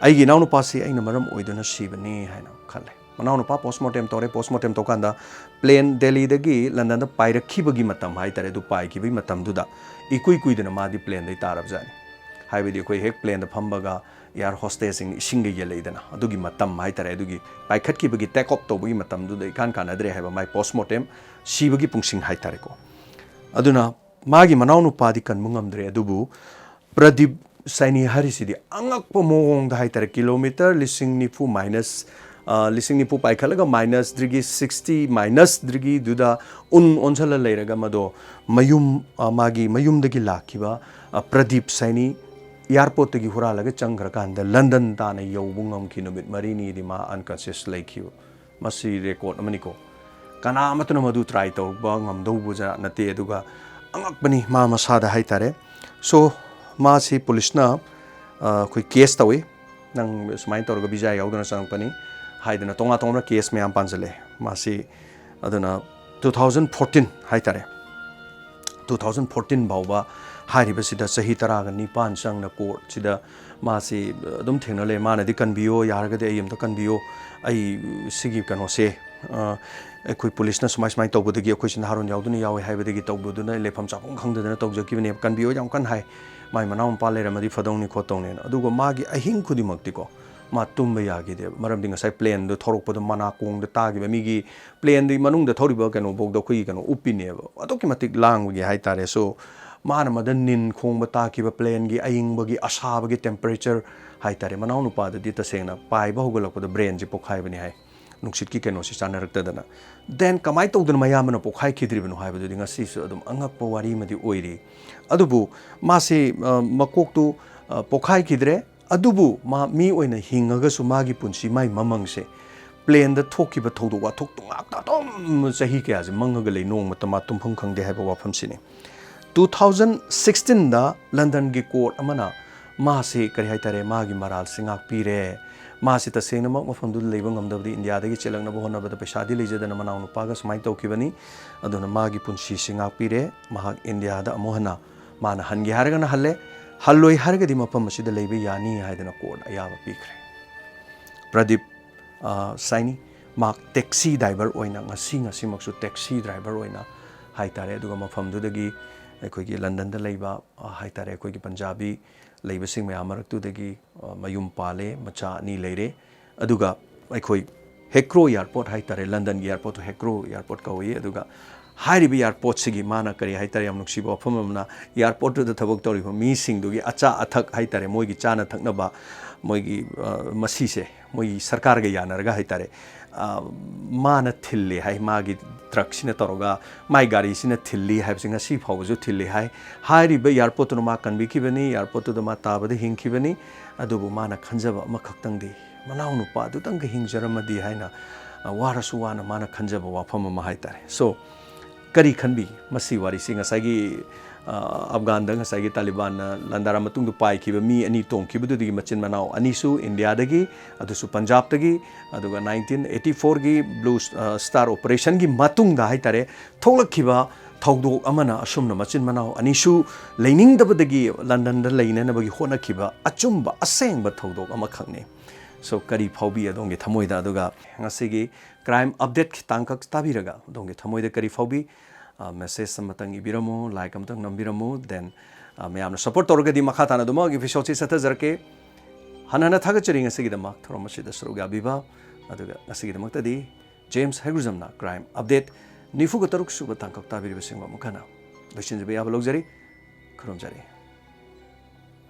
"ꯑꯩꯒꯤ ꯏꯅꯥꯎꯅꯨꯄꯥꯁꯤ ꯑꯩꯅ ꯃꯔꯝ ꯑꯣꯏꯗꯨꯅ ꯁꯤꯕꯅꯤ" ꯍꯥꯏꯅ ꯈꯜꯂꯦ꯫ ꯃꯅꯥꯎꯅꯨꯄꯥ post mortem ꯇꯧꯔꯦ꯫ Post mortem ꯇꯧꯀꯥꯟꯗ plane ꯗꯦꯜꯂꯤꯗꯒꯤ ꯂꯟꯗꯟꯗ ꯄꯥꯏꯔꯛꯈꯤꯕꯒꯤ ꯃꯇꯝ ꯍꯥꯏꯇꯥꯔꯦ, ꯑꯗꯨ ꯄꯥꯏꯈꯤꯕꯒꯤ ꯃꯇꯝꯗꯨꯗ ꯏꯀꯨꯏ ꯀꯨꯏꯗꯅ ꯃꯥꯗꯤ planeꯗꯩ ꯇꯥꯔꯕꯖꯥꯠꯅꯤ꯫ ꯍꯥꯏꯕꯗꯤ ꯑꯩꯈꯣꯏ ꯍꯦꯛ planeꯗ ꯐꯝꯕꯒ air hostessꯁꯤꯡꯅ ꯏꯁꯤꯡꯒ ꯌꯦꯜꯂꯛꯏꯗꯅ, ꯑꯗꯨꯒꯤ ꯃꯇꯝ ꯍꯥꯏꯇꯥꯔꯦ, ꯑꯗꯨꯒꯤ ꯄꯥꯏꯈꯠꯈꯤꯕꯒꯤ take off ꯇꯧꯕꯒꯤ ꯃꯇꯝꯗꯨꯗ ꯏꯀꯥꯟ ꯀꯥꯟꯅꯗ꯭ꯔꯦ ꯍꯥꯏꯕ꯫ ꯃꯥꯏ post mortem, ꯁꯤꯕꯒꯤ ꯄꯨꯡꯁꯤꯡ ꯍꯥꯏꯇꯥꯔꯦꯀꯣ꯫ ꯑꯗꯨꯅ ꯃꯥꯒꯤ ꯃꯅꯥꯎꯅꯨꯄꯥꯗꯤ ꯀꯟꯕ ꯉꯝꯗ꯭ꯔꯦ, ꯑꯗꯨꯕꯨ ꯄ꯭ꯔꯗꯤꯞ ꯁꯥꯏꯅꯤ ꯍꯥꯏꯔꯤꯁꯤꯗꯤ ꯑꯉꯛꯄ ꯃꯑꯣꯡꯗ ꯍꯥꯏꯇꯥꯔꯦ, ꯀꯤꯂꯣꯃꯤꯇꯔ ꯂꯤꯁꯤꯡ ꯅꯤꯐꯨ minus, ꯑ, ꯂꯤꯁꯤꯡ ꯅꯤꯐꯨ ꯄꯥꯏꯈꯠꯂꯒ minus ꯗꯒꯤ sixty minus ꯗꯒꯤꯗꯨꯗ ꯎꯟ ꯑꯣꯟꯁꯤꯜꯂ ꯂꯩꯔꯒ ꯃꯗꯣ ꯃꯌꯨꯝ, ꯑ, ꯃꯥꯒꯤ ꯃꯌꯨꯝꯗꯒꯤ ꯂꯥꯛꯈꯤꯕ, ꯑ, ꯄ꯭ꯔꯗꯤꯞ ꯁꯥꯏꯅꯤ airportꯇꯒꯤ ꯍꯨꯔꯥꯜꯂꯒ ꯆꯪꯈ꯭ꯔꯀꯥꯟꯗ ꯂꯟꯗꯟ ꯇꯥꯅ ꯌꯧꯕ ꯉꯝꯈꯤ꯫ ꯅꯨꯃꯤꯠ ꯃꯔꯤꯅꯤꯗꯤ ꯃꯥ unconscious ꯂꯩꯈꯤꯕ꯫ ꯃꯁꯤ record ꯑꯃꯅꯤꯀꯣ꯫ ꯀꯅꯥ ꯑꯃꯠꯇꯅ ꯃꯗꯨ try ꯇꯧꯕ ꯉꯝꯗꯧꯕ ꯖꯥꯠ ꯅꯠꯇꯦ꯫ ꯑꯗꯨꯒ ꯑꯉꯛꯄꯅꯤ ꯃꯥ ꯃꯁꯥꯗ ꯍꯥꯏꯇꯥꯔꯦ꯫ So, ꯃꯥꯁꯤ ꯄꯨꯂꯤꯁꯅ, ꯑ, ꯑꯩꯈꯣꯏ case ꯇꯧꯏ, "ꯅꯪ ꯁꯨꯃꯥꯏꯅ ꯇꯧꯔꯒ visa ꯌꯥꯎꯗꯅ ꯆꯪꯉꯛꯄꯅꯤ" ꯍꯥꯏꯗꯅ ꯇꯣꯉꯥꯟ ꯇꯣꯉꯥꯟꯕ case ꯃꯌꯥꯝ ꯄꯥꯟꯁꯤꯜꯂꯦ꯫ ꯃꯥꯁꯤ ꯑꯗꯨꯅ two thousand fourteen ꯍꯥꯏꯇꯥꯔꯦ, two thousand fourteen ꯐꯥꯎꯕ ꯍꯥꯏꯔꯤꯕꯁꯤꯗ ꯆꯍꯤ ꯇꯔꯥꯒ ꯅꯤꯄꯥꯟ ꯆꯪꯅ courtꯁꯤꯗ ꯃꯥꯁꯤ ꯑꯗꯨꯝ ꯊꯦꯡꯅ ꯂꯩ꯫ ꯃꯥꯅꯗꯤ "ꯀꯟꯕꯤꯌꯣ, ꯌꯥꯔꯒꯗꯤ ꯑꯩ ꯑꯝꯇ ꯀꯟꯕꯤꯌꯣ, ꯑꯩ ꯁꯤꯒꯤ ꯀꯩꯅꯣꯁꯦ, ꯑ, ꯑꯩꯈꯣꯏ ꯄꯨꯂꯤꯁꯅ ꯁꯨꯃꯥꯏ ꯁꯨꯃꯥꯏꯅ ꯇꯧꯕꯗꯒꯤ, ꯑꯩꯈꯣꯏꯁꯤ ꯅꯍꯥꯔꯣꯟ ꯌꯥꯎꯗꯨꯅ ꯌꯥꯎꯋꯦ ꯍꯥꯏꯕꯗꯒꯤ ꯇꯧꯕꯗꯨꯅ ꯂꯩꯐꯝ ꯆꯥꯐꯝ ꯈꯪꯗꯗꯅ ꯇꯧꯖꯈꯤꯕꯅꯦꯕ, ꯀꯟꯕꯤꯌꯣ ꯌꯥꯝ ꯀꯟꯅ ꯍꯥꯏ, ꯃꯥꯏ ꯃꯅꯥꯎ ꯅꯨꯄꯥ ꯂꯩꯔꯝꯃꯗꯤ ꯐꯗꯧꯅꯤ ꯈꯣꯠꯇꯧꯅꯦꯅ"꯫ ꯑꯗꯨꯒ ꯃꯥꯒꯤ ꯑꯍꯤꯡ ꯈꯨꯗꯤꯡꯃꯛꯇꯤꯀꯣ ꯃꯥ ꯇꯨꯝꯕ ꯌꯥꯈꯤꯗꯦꯕ, ꯃꯔꯝꯗꯤ ꯉꯁꯥꯏ planeꯗꯣ ꯊꯧꯔꯛꯄꯗꯣ ꯃꯅꯥꯀꯣꯡꯗ ꯇꯥꯈꯤꯕ, ꯃꯤꯒꯤ planeꯗꯨꯒꯤ ꯃꯅꯨꯡꯗ ꯊꯧꯔꯤꯕ ꯀꯩꯅꯣꯐꯧꯗ ꯑꯩꯈꯣꯏꯒꯤ ꯀꯩꯅꯣ ꯎꯞꯄꯤꯅꯦꯕ, ꯑꯗꯨꯛꯀꯤ ꯃꯇꯤꯛ ꯂꯥꯡꯕꯒꯤ ꯍꯥꯏꯇꯥꯔꯦ꯫ So, ꯃꯥꯅ ꯃꯗ ꯅꯤꯟ ꯈꯣꯡꯕ ꯇꯥꯈꯤꯕ, planeꯒꯤ ꯑꯏꯪꯕꯒꯤ ꯑꯁꯥꯕꯒꯤ temperature ꯍꯥꯏꯇꯥꯔꯦ, ꯃꯅꯥꯎ ꯅꯨꯄꯥꯗꯗꯤ ꯇꯁꯦꯡꯅ ꯄꯥꯏꯕ ꯍꯧꯒꯠꯂꯛꯄꯗ brainꯁꯤ ꯄꯣꯛꯈꯥꯏꯕꯅꯤ ꯍꯥꯏ, ꯅꯨꯡꯁꯤꯠꯀꯤ ꯀꯩꯅꯣꯁꯤ ꯆꯥꯟꯅꯔꯛꯇꯗꯅ꯫ Then ꯀꯃꯥꯏꯅ ꯇꯧꯗꯅ ꯃꯌꯥꯝꯕꯅ ꯄꯣꯛꯈꯥꯏꯈꯤꯗ꯭ꯔꯤꯕꯅꯣ ꯍꯥꯏꯕꯗꯨꯗꯤ ꯉꯁꯤꯁꯨ ꯑꯗꯨꯝ ꯑꯉꯛꯄ ꯋꯥꯔꯤ ꯑꯃꯗꯤ ꯑꯣꯏꯔꯤ꯫ ꯑꯗꯨꯕꯨ ꯃꯥꯁꯤ, ꯑ, ꯃꯀꯣꯛꯇꯨ, ꯑ, ꯄꯣꯛꯈꯥꯏꯈꯤꯗ꯭ꯔꯦ, ꯑꯗꯨꯕꯨ ꯃꯥ ꯃꯤ ꯑꯣꯏꯅ ꯍꯤꯡꯉꯒꯁꯨ ꯃꯥꯒꯤ ꯄꯨꯟꯁꯤ, ꯃꯥꯒꯤ ꯃꯃꯪꯁꯦ planeꯗ ꯊꯣꯛꯈꯤꯕ ꯊꯧꯗꯣꯛ ꯋꯥꯊꯣꯛꯇꯨ ꯉꯥꯛꯇ ꯑꯗꯨꯝ ꯆꯍꯤ ꯀꯌꯥꯁꯦ ꯃꯪꯉꯒ ꯂꯩ, ꯅꯣꯡꯃꯇ ꯃꯥ ꯇꯨꯝꯐꯝ ꯈꯪꯗꯦ ꯍꯥꯏꯕ ꯋꯥꯐꯝꯁꯤꯅꯤ꯫ Two thousand sixteenꯗ Londonꯒꯤ court ꯑꯃꯅ ꯃꯥꯁꯤ, ꯀꯔꯤ ꯍꯥꯏꯇꯥꯔꯦ, ꯃꯥꯒꯤ ꯃꯔꯥꯜꯁꯤ ꯉꯥꯛꯄꯤꯔꯦ꯫ ꯃꯥꯁꯤ ꯇꯁꯦꯡꯅꯃꯛ ꯃꯐꯝꯗꯨꯗ ꯂꯩꯕ ꯉꯝꯗꯕꯗꯤ, ꯏꯟꯗꯤꯌꯥꯗꯒꯤ ꯆꯦꯜꯂꯛꯅꯕ ꯍꯣꯠꯅꯕꯗ ꯄꯩꯁꯥꯗꯤ ꯂꯩꯖꯗꯅ ꯃꯅꯥꯎ ꯅꯨꯄꯥꯒ ꯁꯨꯃꯥꯏꯅ ꯇꯧꯈꯤꯕꯅꯤ꯫ ꯑꯗꯨꯅ ꯃꯥꯒꯤ ꯄꯨꯟꯁꯤꯁꯤ ꯉꯥꯛꯄꯤꯔꯦ꯫ ꯃꯍꯥꯛ ꯏꯟꯗꯤꯌꯥꯗ ꯑꯃꯨꯛ ꯍꯟꯅ, ꯃꯥꯅ ꯍꯟꯒꯦ ꯍꯥꯏꯔꯒꯅ ꯍꯜꯂꯦ, ꯍꯜꯂꯣꯏ ꯍꯥꯏꯔꯒꯗꯤ ꯃꯐꯝ ꯑꯁꯤꯗ ꯂꯩꯕ ꯌꯥꯅꯤ ꯍꯥꯏꯗꯅ court ꯑꯌꯥꯕ ꯄꯤꯈ꯭ꯔꯦ꯫ ꯄ꯭ꯔꯗꯤꯞ, ꯑ, ꯁꯥꯏꯅꯤ, ꯃꯍꯥꯛ taxi driver ꯑꯣꯏꯅ, ꯉꯁꯤ, ꯉꯁꯤꯃꯛꯁꯨ taxi driver ꯑꯣꯏꯅ ꯍꯥꯏꯇꯥꯔꯦ, ꯑꯗꯨꯒ ꯃꯐꯝꯗꯨꯗꯒꯤ ꯑꯩꯈꯣꯏꯒꯤ ꯂꯟꯗꯟꯗ ꯂꯩꯕ, ꯑ, ꯍꯥꯏꯇꯥꯔꯦ, ꯑꯩꯈꯣꯏꯒꯤ ꯄꯟꯖꯥꯕꯤ ꯂꯩꯕꯁꯤꯡ ꯃꯌꯥꯝ ꯃꯔꯛꯇꯨꯗꯒꯤ, ꯑ, ꯃꯌꯨꯝ ꯄꯥꯜꯂꯦ, ꯃꯆꯥ ꯑꯅꯤ ꯂꯩꯔꯦ꯫ ꯑꯗꯨꯒ ꯑꯩꯈꯣꯏ Heathrow airport ꯍꯥꯏꯇꯥꯔꯦ, ꯂꯟꯗꯟꯒꯤ airportꯇꯨ Heathrow airport ꯀꯧꯏ꯫ ꯑꯗꯨꯒ ꯍꯥꯏꯔꯤꯕ airportꯁꯤꯒꯤ ꯃꯥꯅ, ꯀꯔꯤ ꯍꯥꯏꯇꯥꯔꯦ, ꯌꯥꯝ ꯅꯨꯡꯁꯤꯕ ꯋꯥꯐꯝ ꯑꯃꯅ, airportꯇꯨꯗ ꯊꯕꯛ ꯇꯧꯔꯤꯕ ꯃꯤꯁꯤꯡꯗꯨꯒꯤ ꯑꯆꯥ ꯑꯊꯛ ꯍꯥꯏꯇꯥꯔꯦ, ꯃꯣꯏꯒꯤ ꯆꯥꯅ ꯊꯛꯅꯕ, ꯃꯣꯏꯒꯤ, ꯑ, ꯃꯁꯤꯁꯦ ꯃꯣꯏꯒꯤ ꯁꯔꯀꯥꯔꯒ ꯌꯥꯅꯔꯒ ꯍꯥꯏꯇꯥꯔꯦ, ꯑ, ꯃꯥꯅ ꯊꯤꯜꯂꯦ ꯍꯥꯏ, ꯃꯥꯒꯤ truckꯁꯤꯅ ꯇꯧꯔꯒ ꯃꯥꯏ ꯒꯥꯔꯤꯁꯤꯅ ꯊꯤꯜꯂꯤ ꯍꯥꯏꯕꯁꯤ ꯉꯁꯤ ꯐꯥꯎꯕꯁꯨ ꯊꯤꯜꯂꯤ ꯍꯥꯏ꯫ ꯍꯥꯏꯔꯤꯕ airportꯇꯨꯅ ꯃꯥ ꯀꯟꯕꯤꯈꯤꯕꯅꯤ, airportꯇꯨꯗ ꯃꯥ ꯇꯥꯕꯗ ꯍꯤꯡꯈꯤꯕꯅꯤ꯫ ꯑꯗꯨꯕꯨ ꯃꯥꯅ ꯈꯟꯖꯕ ꯑꯃꯈꯛꯇꯪꯗꯤ, ꯃꯅꯥꯎ ꯅꯨꯄꯥ ꯑꯗꯨꯇꯪꯒ ꯍꯤꯡꯖꯔꯝꯃꯗꯤ ꯍꯥꯏꯅ ꯑ, ꯋꯥꯔꯁꯨ ꯋꯥꯅ ꯃꯥꯅ ꯈꯟꯖꯕ ꯋꯥꯐꯝ ꯑꯃ ꯍꯥꯏꯇꯥꯔꯦ꯫ So, ꯀꯔꯤ ꯈꯟꯕꯤ? ꯃꯁꯤ ꯋꯥꯔꯤꯁꯤ ꯉꯁꯥꯏꯒꯤ, ꯑ, ꯑꯐꯒꯥꯟꯗ ꯉꯁꯥꯏꯒꯤ ꯇꯥꯂꯤꯕꯥꯟꯅ ꯂꯥꯟꯗꯥꯔ ꯃꯇꯨꯡꯗ ꯄꯥꯏꯈꯤꯕ ꯃꯤ ꯑꯅꯤ ꯇꯣꯡꯈꯤꯕꯗꯨꯗꯒꯤ ꯃꯆꯤꯟ ꯃꯅꯥꯎ ꯑꯅꯤꯁꯨ ꯏꯟꯗꯤꯌꯥꯗꯒꯤ, ꯑꯗꯨꯁꯨ ꯄꯟꯖꯥꯕꯇꯒꯤ, ꯑꯗꯨꯒ nineteen eighty fourꯒꯤ Blue, ꯑ, Star Operationꯒꯤ ꯃꯇꯨꯡꯗ ꯍꯥꯏꯇꯥꯔꯦ, ꯊꯣꯛꯂꯛꯈꯤꯕ ꯊꯧꯗꯣꯛ ꯑꯃꯅ ꯑꯁꯨꯝꯅ ꯃꯆꯤꯟ ꯃꯅꯥꯎ ꯑꯅꯤꯁꯨ ꯂꯩꯅꯤꯡꯗꯕꯗꯒꯤ ꯂꯟꯗꯟꯗ ꯂꯩꯅꯅꯕꯒꯤ ꯍꯣꯠꯅꯈꯤꯕ ꯑꯆꯨꯝꯕ ꯑꯁꯦꯡꯕ ꯊꯧꯗꯣꯛ ꯑꯃꯈꯛꯅꯤ꯫ So, ꯀꯔꯤ ꯐꯥꯎꯕꯤ ꯑꯗꯣꯝꯒꯤ ꯊꯃꯣꯏꯗ? ꯑꯗꯨꯒ ꯉꯁꯤꯒꯤ Crime Update ꯇꯥꯡꯀꯛ ꯇꯥꯕꯤꯔꯒ ꯑꯗꯣꯝꯒꯤ ꯊꯃꯣꯏꯗ ꯀꯔꯤ ꯐꯥꯎꯕꯤ? ꯑ, message ꯑꯃꯇꯪ ꯏꯕꯤꯔꯝꯃꯨ, like ꯑꯃꯇꯪ ꯅꯝꯕꯤꯔꯝꯃꯨ, then, ꯑ, ꯃꯌꯥꯝꯅ support ꯇꯧꯔꯒꯗꯤ ꯃꯈꯥ ꯇꯥꯅ ꯑꯗꯨꯃꯛ episodeꯁꯤ ꯆꯠꯊꯖꯔꯛꯀꯦ꯫ ꯍꯟꯅ ꯍꯟꯅ ꯊꯥꯒꯠꯆꯔꯤ ꯉꯁꯤꯒꯤꯗꯃꯛ ꯊꯧꯔꯝ ꯑꯁꯤꯗ ꯁꯔꯨꯛ ꯌꯥꯕꯤꯕ꯫ ꯑꯗꯨꯒ ꯉꯁꯤꯒꯤꯗꯃꯛꯇꯗꯤ James Hegrishamꯅ Crime Update ꯅꯤꯐꯨꯒ ꯇꯔꯨꯛ ꯁꯨꯕ ꯇꯥꯡꯀꯛ ꯇꯥꯕꯤꯔꯤꯕꯁꯤꯡꯕꯨ ꯑꯃꯨꯛ ꯍꯟꯅ ꯂꯣꯏꯁꯤꯟꯖꯕ ꯌꯥꯕ ꯂꯧꯖꯔꯤ꯫ ꯈꯨꯔꯨꯝꯖꯔꯤ꯫